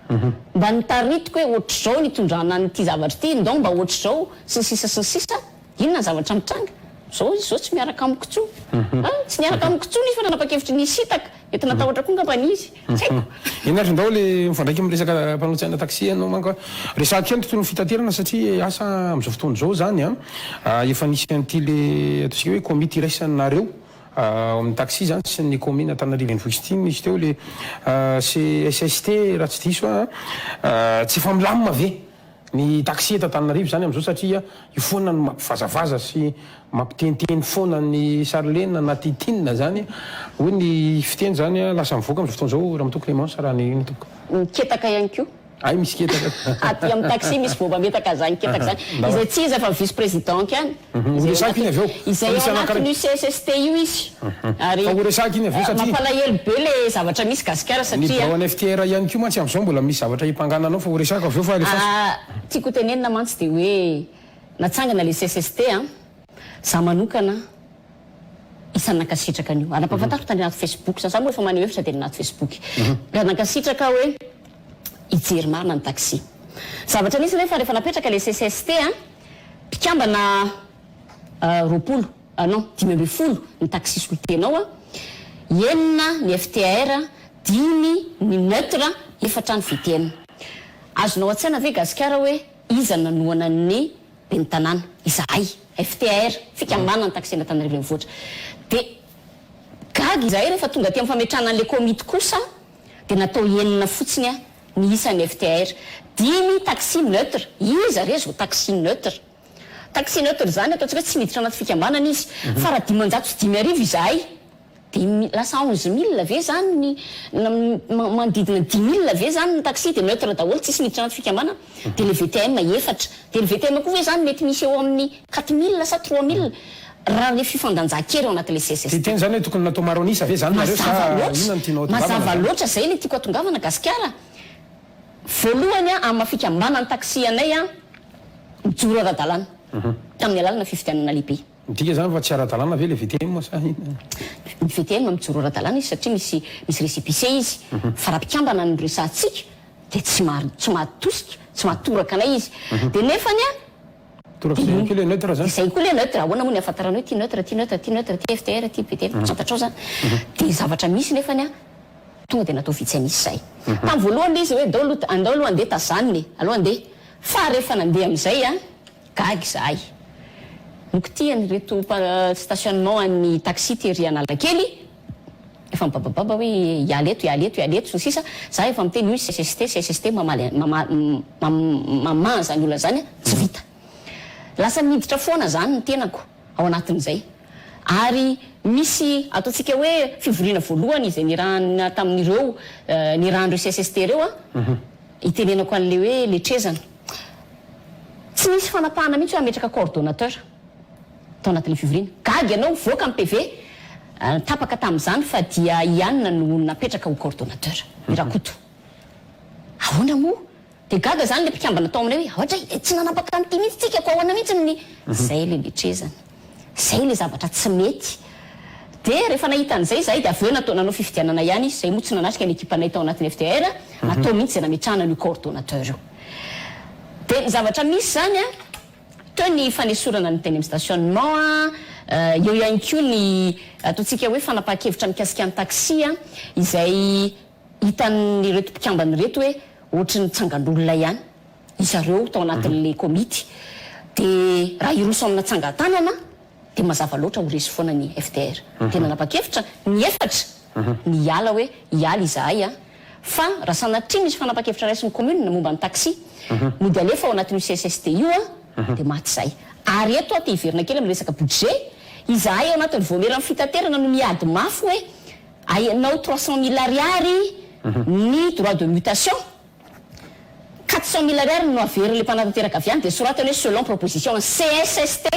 mba notaritiko hoe ohatr'izao ny itondrana an'ity zavatra ity, ndao mba ohatr'izao, sy ny sisa sy ny sisa, inona ny zavatra mitranga? Zao izy zao tsy miaraka amiko intsony, an! Tsy niaraka amiko intsony izy fa nanapa-kevitra ny hisintaka, mety natahotra koa angambany izy, tsy haiko. Eny ary ndao le mifandraika amin'ny resaka mpanolotsaina taxi ianao manko a! Resahako kely ny tontolon'ny fitaterana satria asa amin'izao fotoana izao izany an, efa nisy an'ity le ataontsika hoe komity iraisanareo Ao amin'ny taxi izany sy ny kaominina Antananarivo Renivohitra ity nisy teo le CSST raha tsy diso aho an, tsy efa milamina ve ny taxi eto Antananarivo izany amin'izao satria io foana no mampivazavaza sy mampiteniteny foana ny Sarlena na Titina izany hoy ny fiteny izany lasa mivoaka amin'izao fotoana izao Ramatoa Clémence raha ny tompoko. Miketaka ihany koa. Hay misy ketaka. Aty amin'ny taxi misy voamametaka zany ketaka zany. Izay tsy iza fa vice président ihany. Ho resahiko iny avy eo. Izay ao anatin'io CSST io izy. Ary Fa ho resahiko iny avy eo satria. Mampalahelo be le zavatra misy Gasikara Ny satria. birao an'ny FTR ihany koa mantsy amin'izao mbola misy zavatra hiampangana anao fa ho resahiko avy eo fa alefaso. Tiako ho tenenina mantsy dia hoe natsangana le CSST an. Za manokana isan'ny nankasitraka an'io. Ary nampahafantariko tany anaty Facebook. Za moa efa maneho hevitra dia anaty Facebook. Raha nankasitraka aho hoe hijery marina ny taxi. Zavatra nisy nefa rehefa napetraka ilay CCST an, mpikambana 20, non, 15 ny taxi solontena ao an, enina ny FTR, dimy ny neutre, efatra ny VTM. Azonao an-tsaina ve Gasikara hoe iza nanohana ny Ben'ny tanàna, izahay, FTR, Fikambanana Taxi Antananarivo Renivohitra. Dia gaga izahay rehefa tonga aty amin'ny fametrahana an'ilay komity kosa dia natao enina fotsiny ny isan'ny FTR. Dimy taxi neutre. Iza re izao taxi neutre? Taxi neutre izany ataontsika hoe tsy miditra anaty fikambanana izy. Fa raha 505 izahay Dia lasa 11 000 ve zany ny manodidina 10 000 ve zany ny taxi dia neutre daholo tsisy miditra anaty fikambanana dia le VTM efatra dia le VTM koa ve zany mety misy eo amin'ny 4000 sa 3000 raha le fifandanjan-kery ao anatin'le CSST. Dia teny zany hoe tokony natao maro an'isa ve zany nareo sa inona no tianao Mazava atongavana zany? loatra zay le tiako atongavana gasikara voalohany a amin'ny maha fikambanan'ny taxi anay a mijoro ara-dalàna tamin'ny alalana fifidianana lehibe. Midika izany fa tsy ara-dalàna ve le VTM sa inona? Ny VTM mijoro ara-dalàna izy satria misy misy récépissé izy. Fa raha mpikambana no resahantsika dia tsy maha tsy mahatosika, tsy mahatoraka anay izy. Dia nefany an, Toraka izay ihany koa le neutre zany? Izay koa le neutre, ahoana moa ny ahafantarana hoe ity neutre, ity neutre, ity neutre, ity FTR, ity VTM, tsy fantatrao zany. Dia zavatra misy nefany an, tonga dia natao vitsy an'isa izay. Tamin'ny voalohany le izy hoe ndao aloha andao aloha andeha tazanina e, aleo andeha. Fa rehefa nandeha amin'izay an, Gaga izahay. Nokitihan'ireto stationnement an'ny taxi tery Analakely, efa mibabababa hoe hiala eto, hiala eto, hiala eto, sy ny sisa Za efa miteny hoy CSST, CSST mamaly, mamaha an'izany olana izany, tsy vita. Lasa miditra foana izany ny tenako ao anatin'izay. Ary misy ataontsika hoe fivoriana voalohany izay nirahana tamin'ireo, nirahan'ireo CSST ireo an, itenenako an'ilay hoe letrezana. Tsy nisy fanapahana mihitsy hoe hametraka coordonnateur tao anatin'ilay fivoriana. Gaga ianao, mivoaka ny PV, tapaka tamin'izany fa dia i Anne no napetraka ho coordonnateur, i Rakoto. Ahoana moa? Dia gaga izany ilay mpikambana tao aminay hoe, ohatray, tsy nanapaka an'ity mihitsy tsika, koa ahoana mihitsy ny. Izay ilay letrezana. Izay ilay zavatra tsy mety. Dia rehefa nahita an'izay izahay dia avy eo natao nanao fifidianana ihany izy, izay moa tsy nanatrika ny ekipanay tao anatin'ny FDR, natao mihitsy izay nametrahana an'io coordonnateur io. Dia ny zavatra misy izany an, teo ny fanesorana ny teny amin'ny stationnement an, eo ihany koa ny ataontsika hoe fanapahan-kevitra mikasika ny taxi an, izay hitan'ireto mpikambana ireto hoe ohatry ny tsangan'olona ihany izareo tao anatin'ilay komity. Dia raha hiroso amina tsangan-tanana dia mazava loatra ho resy foana ny FDR. Dia nanapa-kevitra ny efatra ny hiala hoe hiala izahay an, fa raha sanatria misy fanapan-kevitra raisin'ny commune momba ny taxi mody alefa ao anatin'io CSST io an, dia maty izahay. Ary eto aho te hiverina kely amin'ny resaka budget, izahay ao anatin'ny voamieran'ny fitaterana no miady mafy hoe ahenao 300 mille ariary ny droit de mutation, 400 mille ariary no averin'ilay mpanatanteraka avy any dia soratany hoe selon proposition ny CSST.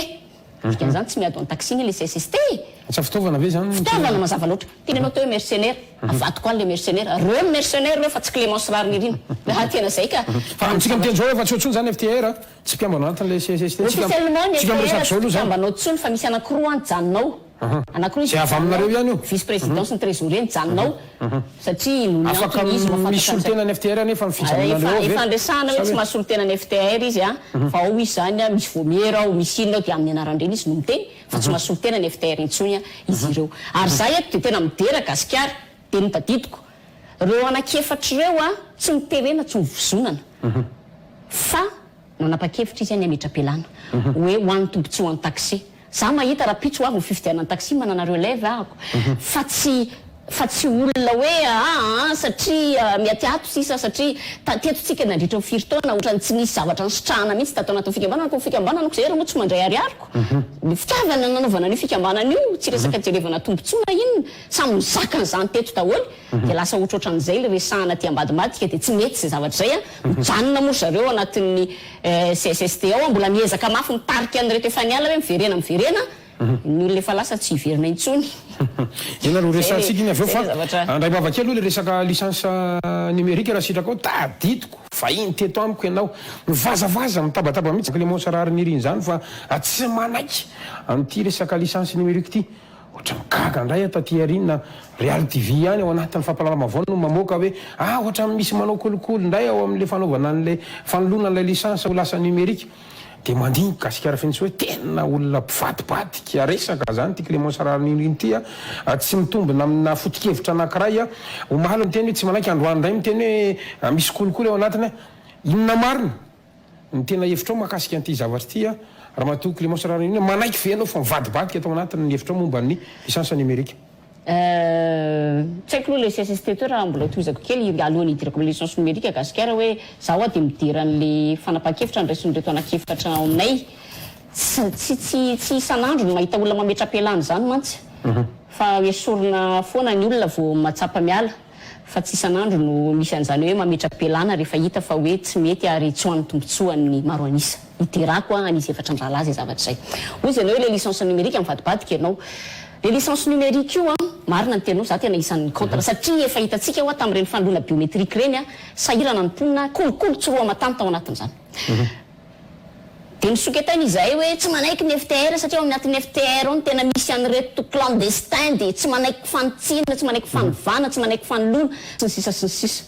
Dikan'izany tsy miady ho an'ny taxi anie ilay CSST e! Asa fitaovana ve izany? Fitaovana mazava loatra. Tenenao teo hoe mercenaire. Avadiko any ilay mercenaire. Reo ny mercenaire reo fa tsy Clémence Raharinirina. Raha tena izay ka. Fa amintsika miteny izao efa tsy ao intsony izany FTR a! Tsy mpikambana ao anatin'ilay CSST. Officiellement ny Tsika FTR miresaka tsy izao aloha izany. mpikambana ao intsony fa misy anankiroa nijanona ao. Anankiroa izy Izay avy aminareo ihany io. Vice président sy ny trésorier nijanona ao satria noho ny Afaka antony izy mahafantatra misolo an'izay. tena ny FTR anefa ny fijanonanareo Efa ao ve? efa niresahana hoe Sa tsy hoe? mahasolo tena ny FTR izy a, fa ao izy izany a, misy vomiera ao, misy inona ao dia amin'ny anaran-dreny izy no miteny fa tsy mahasolo tena ny FTR intsony izy ireo. Ary za eto dia tena midera Gasikara, dia ny tadidiko, ireo anankiefatra ireo a, tsy noterena tsy novozonana fa Nanapa-kevitra izy ny hametra-pialana hoe ho an'ny tombotsoan'ny taxi. Za mahita rahampitso ho avy ny fifidianana taxi manana relève ahako fa tsy. Fa tsy olona hoe aa satria miatiato sisa satria teto tsika nandritra ny firy taona otrany tsy nisy zavatra nisitrahana mihitsy tato anatin'ny fikambanana koa fikambanana ko zay ary moa tsy mandray ariariko ny fitiavana nanaovana an'io fikambanana io tsy resaka jerevana tombotsoa na inona samy mizaka an'izany teto daholo dia lasa ohatrohatran'izay le resahana aty ambadimbadika dia tsy mety izay zavatra izay a mijanona moa ry zareo anatin'ny CSST ao mbola miezaka mafy mitarika an'ireto efa niala hoe miverena miverena Ny olona efa lasa tsy hiverina intsony. Inona no Zay le resahantsika iny avy eo zay fa le zavatra. Andray vava kely aloha le resaka licence numérique raha sitrakao tadidiko vahiny teto amiko ianao mivazavaza mitabataba mihitsy Clémence Raharinirina izany fa tsy manaiky an'ity resaka licence numérique ity ohatran'ny gaga indray aho taty aoriana Real TV ihany ao anatin'ny fampahalalam-baovao no mamoaka hoe ah ohatran'ny misy manao kolikoly indray ao amin'le fanaovana an'le fanoloana an'ilay licence ho lasa numérique Dia mandinika Gasikara Fenitsoa hoe tena olona mpivadibadika resaka zany ity Clémence Raharinirina ity a! Tsy mitombina amina foto-kevitra anankiray a! Omaly niteny hoe tsy manaiky, androany indray miteny hoe misy kolikoly ao anatiny a! Inona marina ny tena hevitrao mahakasika an'ity zavatra ity a! Ramatoa Clémence Raharinirina, manaiky ve ianao fa mivadibadika tao anatiny ny hevitrao momba ny licence numérique? Euh, tsy haiko aloha le CSST teo raha mbola tohizako kely alohan'ny hidirako amin'ny licence numérique gasikara hoe za hoa dia midera an'le fanapahan-kevitra noraisin'ireto anankiefatra ao aminay. Tsy tsy tsy tsy isan'andro no mahita olona mametra-pialana izany mantsy fa esorina foana ny olona vao mahatsapa miala fa tsy isan'andro no misy an'izany hoe mametra-pialana rehefa hita fa hoe tsy mety ary tsy ho an'ny tombotsoan'ny maro an'isa. Hiderako an'izy efatra mirahalahy izay zavatra izay. Hoy izy ianao hoe le licence numérique mivadibadika ianao. Le licence numérique io an, marina ny teninao, za tena isan'ny contre satria efa hitantsika hoa tamin'ireny fanoloana biométrique ireny an, sahirana ny mponina, kolikoly tsy roa aman-tany tao anatin'izany. Dia nisoketaina izahay hoe tsy manaiky ny FTR satria ao anatin'ny FTR ao no tena misy an'ireto clandestin dia tsy manaiky fanitsiana, tsy manaiky fanovana, tsy manaiky fanoloana, sy ny sisa sy ny sisa.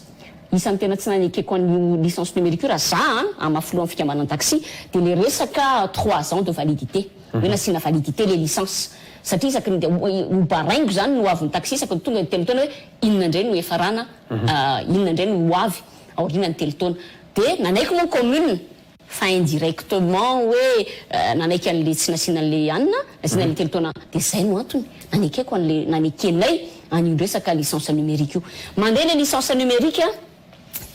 Isan'ny tena tsy nanekeko an'io licence numérique io raha za an, amin'ny maha filohan'ny fikambanan'ny taxi, dia le resaka trois ans de validité. Hoe nasiana validité le licence. Satria isaky ny ho baraingo zany ny ho avin'ny taxi isaky ny tonga ny telo taona hoe inona indray no hiafarana, inona indray no ho avy aorianan'ny telo taona. Dia nanaiky moa ny commune fa indirectement hoe nanaiky an'le tsy nasiana an'le anona, nasiana an'le telo taona. Dia zay no antony nanekeko an'le, nanekenay an'io resaka licence numérique io. Mandeha le licence numérique.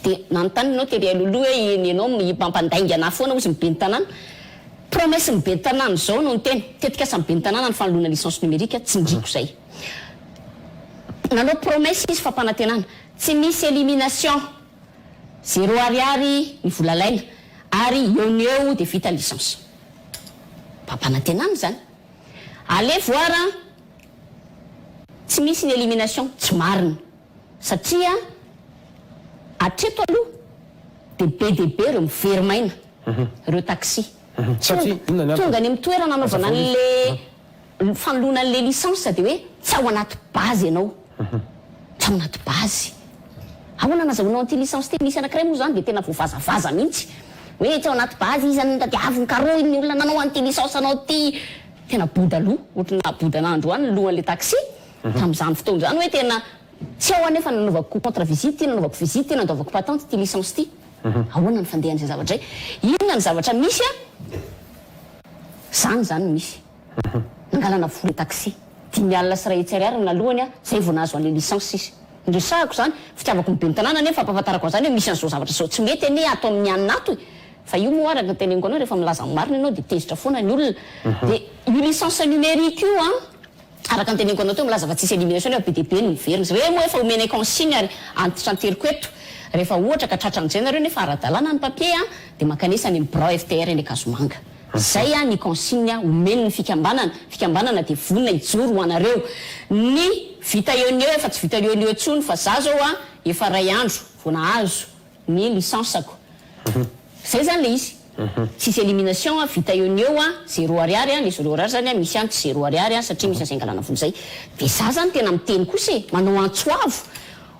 Dia nanontany ianao tery aloha hoe eny ianao mampandainga anah foana hozy ny ben'ny tanàna. Promesse ny ben'ny tanàna izao no niteny, tetikasan'ny ben'ny tanàna ny fanoloana licence numérique, tsindriako izay. Nanao promesse izy fampanantenana, tsy misy élimination, zéro ariary ny vola alaina ary eo no eo dia vita licence. Fampanantenana izany. Allez voir an, tsy misy ny élimination, tsy marina. Satria hatreto aloha dia be dia be ireo miveri-maina, ireo taxi. Satria inona ny antony? Tonga any amin'ny toerana anaovana an'ilay fanoloana an'ilay licence dia hoe tsy ao anaty base ianao. Tsy ao anaty base. Ahoana no azahoanao an'ity licence ity? Nisy anankiray moa izany dia tena voavazavaza mihitsy hoe tsy ao anaty base izy, tadiaviny karohiny ny olona nanao an'ity licence anao ity. Tena boda loha, ohatry ny nahaboda anah androany ny lohan'ilay taxi. Tamin'izany fotoana izany hoe tena tsy ao anefa nanaovako contre visite ity, nanaovako visite ity, nandoavako patente ity licence ity. Ahoana ny fandehan'izay zavatra izay? Inona ny zavatra misy an? Izany izany no misy. Nangalana vola taxi. 5 alina sy iray hetsy ariary no nalohany an, izay vao nahazo an'ilay licence izy. Niresahako izany, fitiavako ny ben'ny tanàna anefa ampahafantarako an'izany hoe misy an'izao zavatra izao tsy mety anie ato amin'ny anona ato e. Fa io moa araka ny teneniko anao rehefa milaza ny marina ianao dia tezitra foana ny olona. Dia io licence numérique io an, Araka ny teneniko anao teo milaza fa tsisy élimination nefa be dia be ny miverina. Izay hoe moa efa omenay consigne ary antitranteriko eto. Rehefa ohatra ka tratran'izay nareo nefa ara-dalàna ny papier an, dia mankanesa any amin'ny birao FTR eny Ankazomanga. Izay an ny consigne omeny ny fikambanana, fikambanana dia vonona hijoro ho anareo. Ny vita eo ny eo efa tsy vita eo ny eo intsony fa za zao an efa iray andro vao nahazo. ny licence-ko. Zay zany le izy. Tsisy élimination vita eo ny eo an, zéro ariary an, le zéro ariary zany an misy ihany tsy zéro ariary an satria misy an'izay angalana vola zay. De za zany tena miteny kosa e, manao antso avo,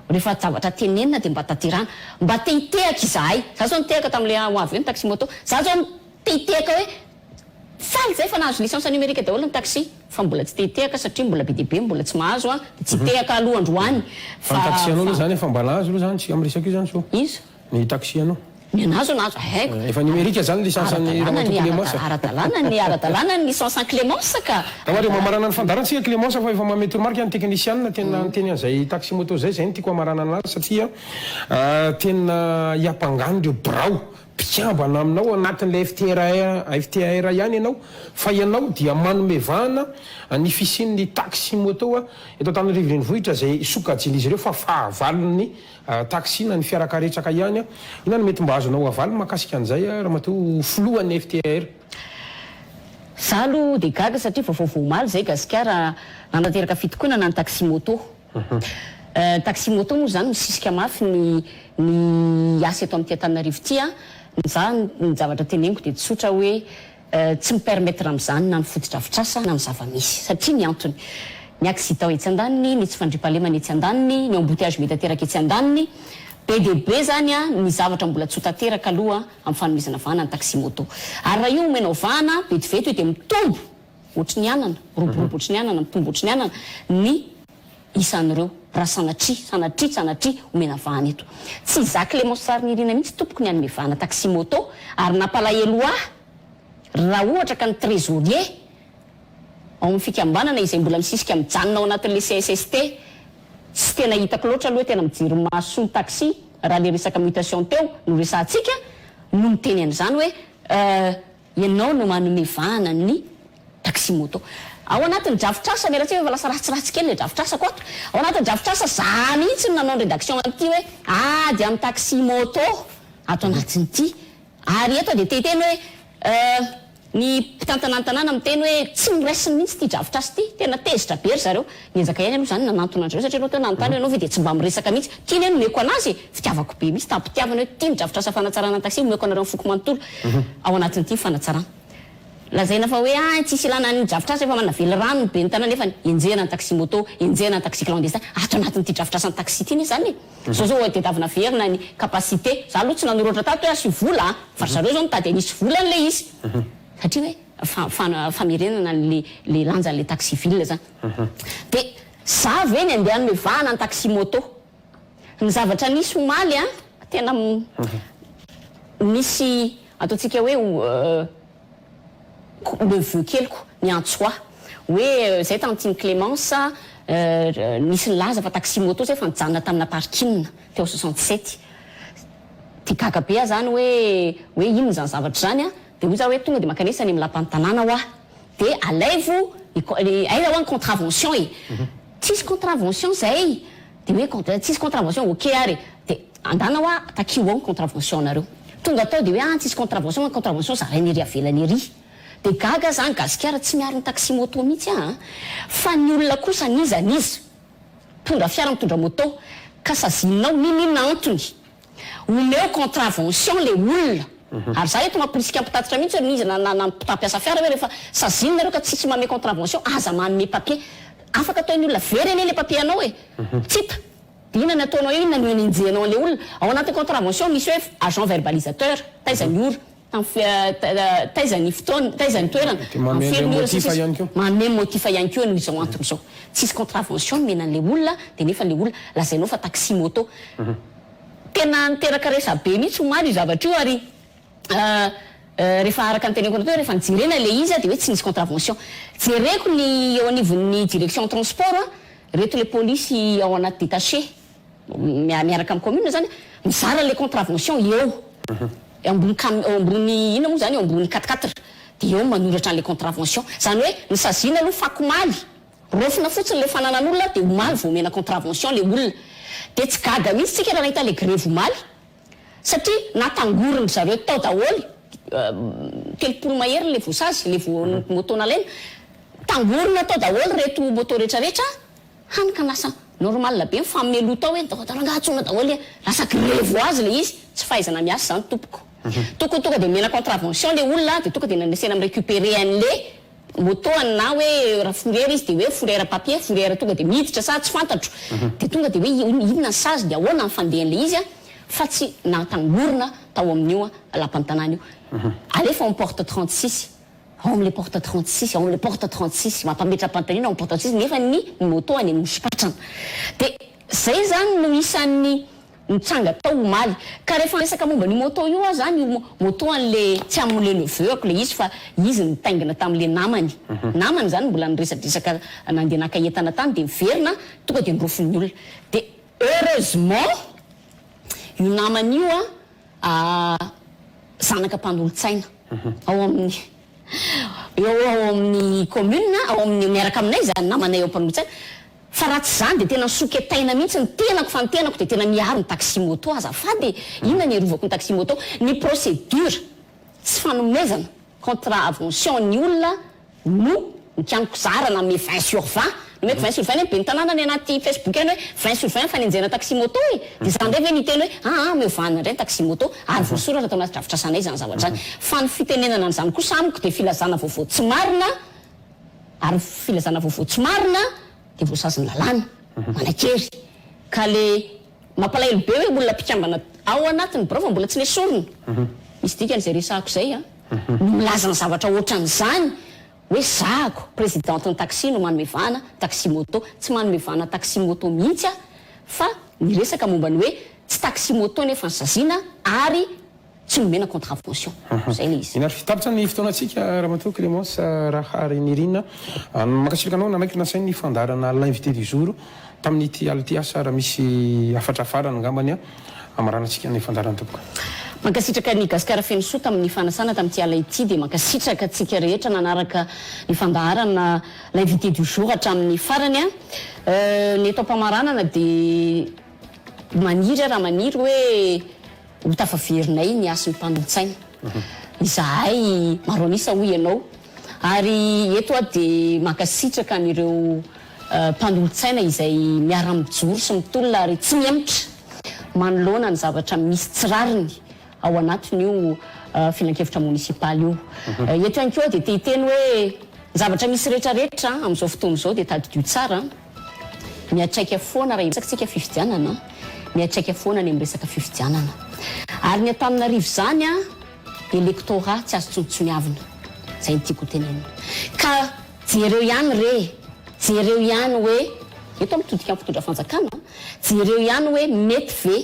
rehefa zavatra tenenina de mba tanterahana. Mba te hitehaka izahay, za zao nitehaka tamin'le ho avy eo ny taxi moto, za zao te hitehaka hoe faly zay fa nahazo licence numérique daholo ny taxi, fa mbola tsy te hitehaka satria mbola be dia be mbola tsy mahazo an, de tsy hitehaka aloha androany Fa ny fa taxi anao aloha fa. zany efa mba nahazo aloha zany tsika miresaka io zany so. Iza? Ny taxi anao. Ny anah zao nahazo haiko. Efa numérique zany licence an'i Ramatoa Clémence. Ara-dalàna ny ara-dalàna ny licence an'i Clémence ka. Ndao ary mamarana ny fandaharantsika Clémence fa efa manome toromarika ny teknisianina tena niteny an'izay taxi moto zay, zay no tiako hamaranana azy satria tena hiampangana ireo birao mpikambana aminao anatin'ilay FTRA FTAR ihany ianao fa ianao dia manome vahana ny fisian'ny taxi moto eto Antananarivo renivohitra izay sokajian'izy ireo fa fahavalon'ny Taxi na ny fiarakaretsaka ihany. Inona no mety mba azonao avaly mahakasika an'izay Ramatoa Filohan'ny FTAR? Za aloha dia gaga satria vaovao vao omaly izay Gasikara nanateraka fitokonana ny taxi moto. Ny taxi moto moa izany misisika mafy ny ny asa eto amin'ity Antananarivo ity an. Za ny zavatra teneniko dia tsotra hoe Tsy mi-permettre amin'izany na ny fotodrafitrasa na ny zava-misy. Satria ny antony, ny accident etsy andaniny, ny tsy fandriampahalemana etsy andaniny, ny embouteillage mety ateraka etsy andaniny, be dia be izany ny zavatra mbola tsy ho tanteraka aloha amin'ny fanomezana vahana ny taxi-moto. Ary raha io omenao vahana, vetivety io dia mitombo ohatry ny anana, miroborobo ohatry ny anana, mitombo ohatry ny anana ny isan'ireo raha sanatria, sanatria, sanatria omena vahana eto. Tsy izaho Clémence Sarinirina mihitsy tompoko ny hanome vahana taxi moto ary nampalahelo ahy raha ohatra ka ny trésorier ao amin'ny fikambanana izay mbola misisika mijanona ao anatin'ilay CSST tsy tena hitako loatra aloha hoe tena mijery mahasoa ny taxi raha ilay resaka mutation teo no resahantsika no miteny an'izany hoe euh Ianao no manome vahana ny taxi moto. Ao anatin'ny drafitr'asa, miala tsiny fa efa lasa ratsiratsy kely ilay drafitr'asako ato, ao anatin'ny drafitr'asa za mihitsy no nanao ny rédaction an'ity hoe ady amin'ny taxi moto ato anatin'ity. Ary eto dia te hiteny hoe ny mpitantana ny tanàna miteny hoe tsy noraisiny mihitsy ity drafitr'asa ity, tena tezitra be ry zareo. Niezaka ihany aloha izany nanantona an-dry zareo satria ianao teo nanontany hoe ianao ve dia tsy mba miresaka mihitsy. Ity anie nomeko an'azy e! Fitiavako be mihitsy, tamim-pitiavana hoe ity ny drafitr'asa fanatsarana ny taxi omeko anareo ny foko manontolo ao anatin'ity ny fanatsarana. Lazaina fa hoe ah tsisy ilana ny drafitr'asa efa manana velirano ny ben'ny tanàna nefa enjehina ny taxi moto, enjehina ny taxi clandestin ato anatin'ity drafitr'asan'ny taxi ity anie izany e! Zao zao tedavina averina ny capacité, za aloha tsy nanoratra tato hoe asio vola a! Fa ry zareo zao mitady hanisy vola an'ilay izy satria hoe famerenana an'le le lanjan'le taxi ville zany. De za ve ny andeha hanome vahana ny taxi moto? Ny zavatra nisy omaly an, tena nisy ataontsika hoe neveu keliko niantso ahy hoe zay tantine Clémence nisy nilaza fa taxi moto zay fa nijanona tamina parking teo 67. De gaga be aho zany hoe hoe inona izany zavatra izany an, de hoy za hoe tonga de mankanesa any amin'ny lapan'ny tanàna hoa. De alaivo ny aiza hoa ny contravention e! Tsisy contravention zay! De hoe con tsisy contravention ok ary e! De andana hoa takio ao ny contravention nareo. Tonga tao de hoe ah tsisy contravention fa ny contravention zaraina ery avelany ery. De gaga za ny gasikara tsy miaro ny taxi moto mihitsy ah an! Fa ny olona kosa n'iza n'iza mpitondra fiara mitondra moto ka sazininao n'inon'inona antony Omeo contravention le olona. Ary za eto mamporisika mpitatitra mihitsy hoe n'iza na na mpampiasa fiara hoe rehefa saziana nareo ka tsisy manome contravention aza manome papier. Afaka ataon'ny olona very anie le papier anao e. Tsy hita. De inona ny ataonao eo, inona no anenjehanao an'le olona. Ao anatin'ny contravention misy hoe agent verbalisateur, taiza ny ora. Tamin'ny taiza ny fotoana, taiza ny toerana, Dia manome amin'ny firy an'ilay ny ora sy ny motif sisa. ihany koa. Manome motif ihany koa noho izao antony izao. Tsisy contravention nomena an'ilay olona dia nefa ilay olona lazainao fa taxi moto. Tena niteraka resabe mihitsy omaly io zavatra io ary rehefa araka ny teneniko anao teo rehefa nijerena ilay izy dia hoe tsy nisy contravention. Jereko ny eo anivon'ny direction transport, ireto ilay polisy ao anaty détaché. Miaraka amin'ny commune zany mizara le contravention eo ambony cam eo ambony inona moa zany eo ambony quatre quatre de eo manoratra an'le contravention zany hoe ny saziana aloha fakomaly raofina fotsiny le fananan'olona de omaly vao omena contravention le olona de tsy gaga mihitsy tsika raha nahita le grevy omaly satria natangorindry zareo tao daholo 30 mahery le voasazy le vo moto nalaina tangorina tao daholo reto moto retraretra Hany ka lasa normal be mifameloha tao hoe ndao rangaha antsoina daholo e! Lasa grevy ho azy ilay izy, tsy fahaizana miasa izany tompoko. Tokony tonga dia omena contravention ilay olona dia tonga dia nanesena mi-recuperer an'le moto-ny na hoe raha fourrière izy dia hoe fourrière papier, fourrière tonga dia miditra sa tsy fantatro. Dia tonga dia hoe inona ny sazy dia ahoana ny fandehan'ilay izy fa tsy natangorona tao amin'io lapan'ny tanàna io. Alefa ao amin'ny porte 36. Ao amin'ilay porte 36, ao amin'ilay porte 36, mampametra-panontaniana ao amin'ny porte 36 nefa ny moto any Anosipatrana. Dia izay izany no isan'ny nitranga tao omaly. Ka rehefa niresaka momba an'io moto io aho zany, io moto an'le, tsy amin'le neveu-ako le izy fa izy nitaingina tamin'le namany. Namany zany mbola niresadresaka nandeha naka entana tany dia niverina, tonga dia nirofin'ny olona. Dia heureusement io namany io an, zanaka mpanolotsaina ao amin'ny, eo ao amin'ny commune, ao amin'ny, miaraka aminay izany namanay ao mpanolotsaina. Fa raha tsy izany dia tena soketaina mihitsy ny tenako fa ny tenako dia tena miaro ny taxi moto azafady e! Inona ny hiarovako ny taxi moto? Ny procédure tsy fanomezana contravention ny olona no nikianiko zara nanome 20 sur 20, nomeko 20 sur 20 anie ben'ny tanàna any anaty facebook any hoe 20 sur 20 fanenjehana taxi moto e! Dia za indray ve niteny hoe aa omeo vahana indray ny taxi moto ary voasoratra tao anaty drafitrasanay izany zavatra izany fa ny fitenenana an'izany kosa amiko dia filazana vaovao tsy marina Ary ny filazana vaovao tsy marina dia voasazin'ny lalàna, manan-kery. Ka le mampalahelo be hoe olona mpikambana ao anatin'ny birao fa mbola tsy nesorina, misy dikany izay resahako izay an, no milaza ny zavatra ohatran'izany hoe zahako, présidente ny taxi no manome vahana taxi moto. Tsy manome vahana taxi moto mihitsy aho fa niresaka momba ny hoe tsy taxi moto nefa nosaziana ary Tsy nomena contravention. Zay le izy. Eny ary, tapitra ny fotoanantsika Ramatoa Clémence Raharinirina. Mankasitraka anao nanaiky nasain'ny fandaharana L'invité du jour tamin'ity alina ity. Asa raha misy hafatra farany angambany hamaranantsika ny fandaharana tompoko. Mankasitraka an'i Gasikara Fenosoa tamin'ny fanasana tamin'ity alina ity dia mankasitraka antsika rehetra nanaraka ny fandaharana L'invité du jour hatramin'ny farany. Ny eto am-pamaranana dia maniry aho raha maniry hoe Ho tafaverinay ny hasin'ny mpanolotsaina. Izahay maro an'isa hoy ianao. Ary eto aho dia mankasitraka an'ireo mpanolotsaina izay miara-mijoro sy mitolona ary tsy mihemotra manoloana ny zavatra misy tsy rariny ao anatin'io filankevitra monisipaly io. Eto ihany koa aho dia te hiteny hoe ny zavatra misy rehetrarehetra amin'izao fotoana izao dia tadidio tsara. Miantraika foana raha hiresaka tsika fifidianana, miantraika foana ny amin'ny resaka fifidianana. Ary ny Antananarivo izany an, électorat tsy azo tsontsoniavina. Izay no tiako ho tenenina. Ka jereo ihany re, jereo ihany hoe, eto aho mitodika amin'ny mpitondra fanjakana, jereo ihany hoe mety ve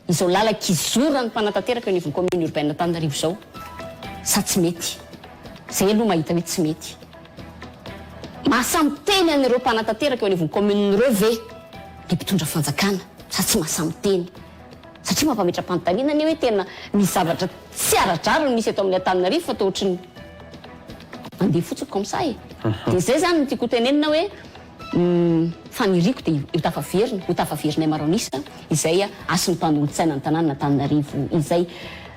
Izao lalan-kizoran'ny mpanatanteraka eo anivon'ny commune urbaine Antananarivo izao sa tsy mety? Zay aloha mahita hoe tsy mety. Mahasahy miteny an'ireo mpanatanteraka eo anivon'ny commune ireo ve ny mpitondra fanjakana sa tsy mahasahy miteny? Satria mampametra-panontaniana anie hoe tena misy zavatra tsy ara-drariny misy eto amin'ny Antananarivo fa toa ohatry ny mandeha fotsiny comme ça e! Dia izay izany no tiako ho tenenina hoe. Ny faniriako dia ho tafaverina, ho tafaverinay maro an'isa izay hasin'ny mpanolotsaina ny tanàna Antananarivo izay.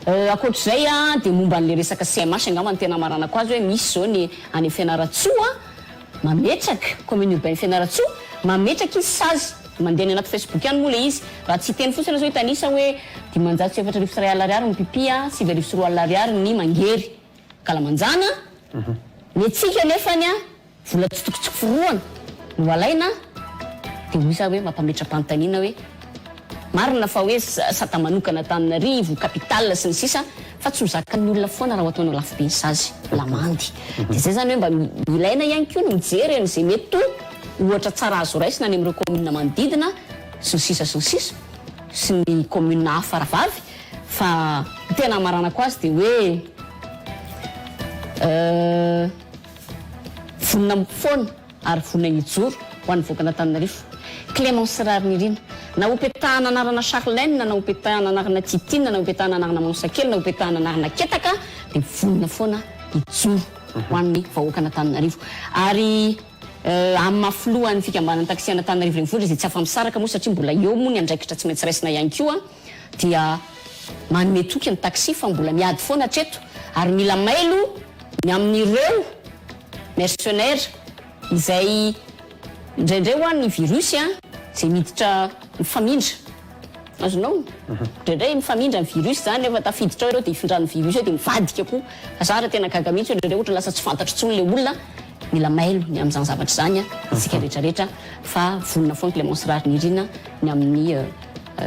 Ankoatr'izay dia momba an'ilay resaka CMH angamba no tena hamaranako azy hoe misy izao ny any Fianarantsoa mametraka, commune urbaine Fianarantsoa, mametraka izy sazy, mandeha any anaty Facebook any moa ilay izy, raha tsy hiteny fotsiny aho izao hitanisa hoe 1541 ariary ny pipi, 2009 ariary ny mangery ankalamanjana, ny antsika nefany Vola tsy tokony tsy forohana no alaina dia hoy za hoe mampametra-panontaniana hoe marina fa hoe sata manokana Antananarivo, capitale sy ny sisa fa tsy ho zakan'ny olona foana raha ho ataonao lafo be ny sazy, lamandy. Dia zay zany hoe mba ilaina ihany koa ny mijery an'izay mety ho ohatra tsara azo raisina any amin'ireo commune manodidina sy ny sisa sy ny sisa sy ny commune hafa rahavavy fa ny tena hamaranako azy dia hoe euh. Vonona foana ary vonona hijoro ho an'ny vahoakan'Antananarivo. Clémence Raharinirina. Na hopetahana anarana Charlène, na hopetahana anarana Titine, na hopetahana anarana Mansakely, na hopetahana anarana Ketaka dia vonona foana hijoro ho an'ny vahoakan'Antananarivo. Ary amin'ny maha filohan'ny fikambanan'ny taxi an'Antananarivo renivohitra izay tsy afa-misaraka moa satria mbola eo moa ny andraikitra tsy maintsy raisina ihany koa dia manome toky ny taxi fa mbola miady foana hatreto ary mila mailo ny amin'ireo mercenaires izay indraindray hoa ny virus a izay miditra mifamindra azonao indraindray mifamindra ny virus zany rehefa tafiditra ao ireo dia ifindran'ny virus eo dia mivadika koa fa za raha tena gaga mihitsy hoe indraindray ohatra lasa tsy fantatro intsony ilay olona mila mailo ny amin'izany zavatra izany isika rehetra rehetra fa vonona foana Clémence Raharinirina ny amin'ny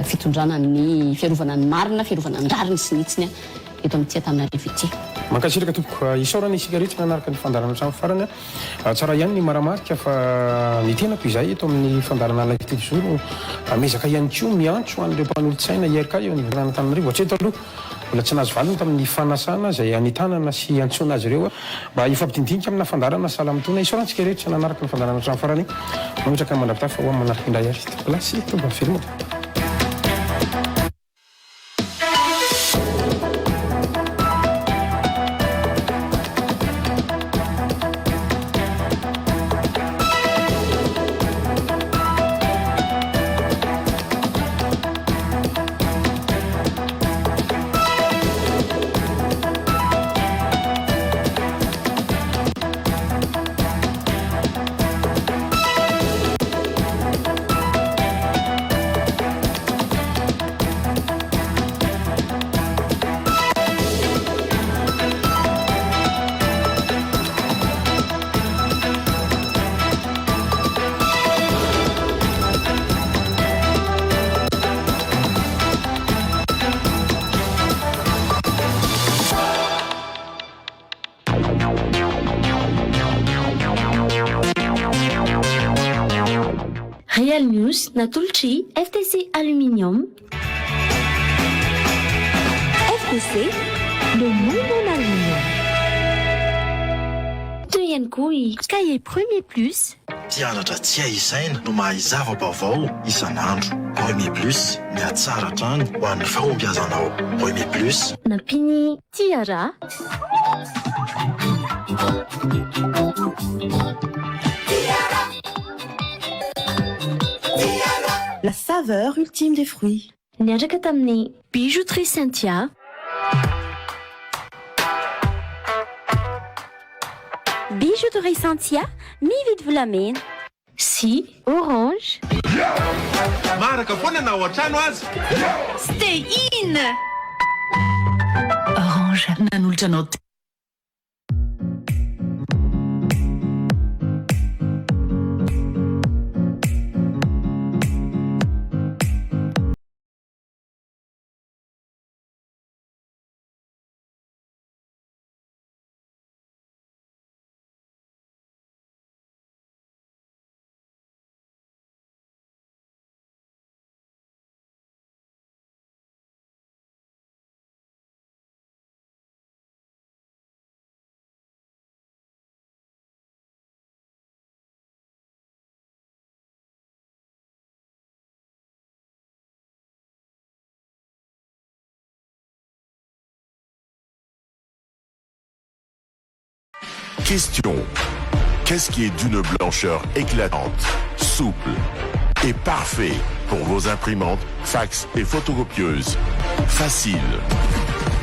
fitondrana ny fiarovana ny marina fiarovana ny rariny sy ny hitsiny eto amin'ity Antananarivo ity. Mankasitraka tompoko. Isaorana isika rehetra nanaraka ny fandaharana hatramin'ny farany. Tsara ihany ny maramarika fa ny tenako izay eto amin'ny fandaharana Live Telozoro miezaka ihany koa miantso an'ireo mpanolotsaina IRK eo anivon'Antananarivo. Hatreto aloha mbola tsy nahazo valiny tamin'ny fanasana izay hanentanana sy hiantsoana azy ireo mba hifampidinidinika amina fandaharana sahala amin'itony. Isaorana antsika rehetra nanaraka ny fandaharana hatramin'ny farany. Mametraka ny mandra-pitafa ho amin'ny manaraka indray ary. Tompokolahy sy tompoko veloma tompoko. Real News natolotr'i FTC Aluminium. FTC, le monde en aluminium. Teo ihany koa i Cahier Premier Plus. Mpianatra tsy hay isaina no mahay zava-baovao isan'andro. Premier Plus, mihatsara hatrany ho an'ny fahombiazanao. Premier Plus. Nampian'i Tiara. La saveur ultime des fruits. Niaraka tamin'ny Bijouterie Cynthia. Bijouterie Cynthia, mividy volamena. Sy Orange. Maharaka foana na ao an-trano aza. Stay in! Orange nanolotra anao. Question. Qu'est-ce qui est d'une blancheur éclatante, souple et parfait pour vos imprimantes, fax et photocopieuses Facile.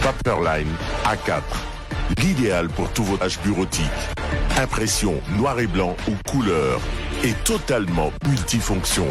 Paperline A4. L'idéal pour tous vos tâches bureautiques. Impression noir et blanc ou couleur et totalement multifonction.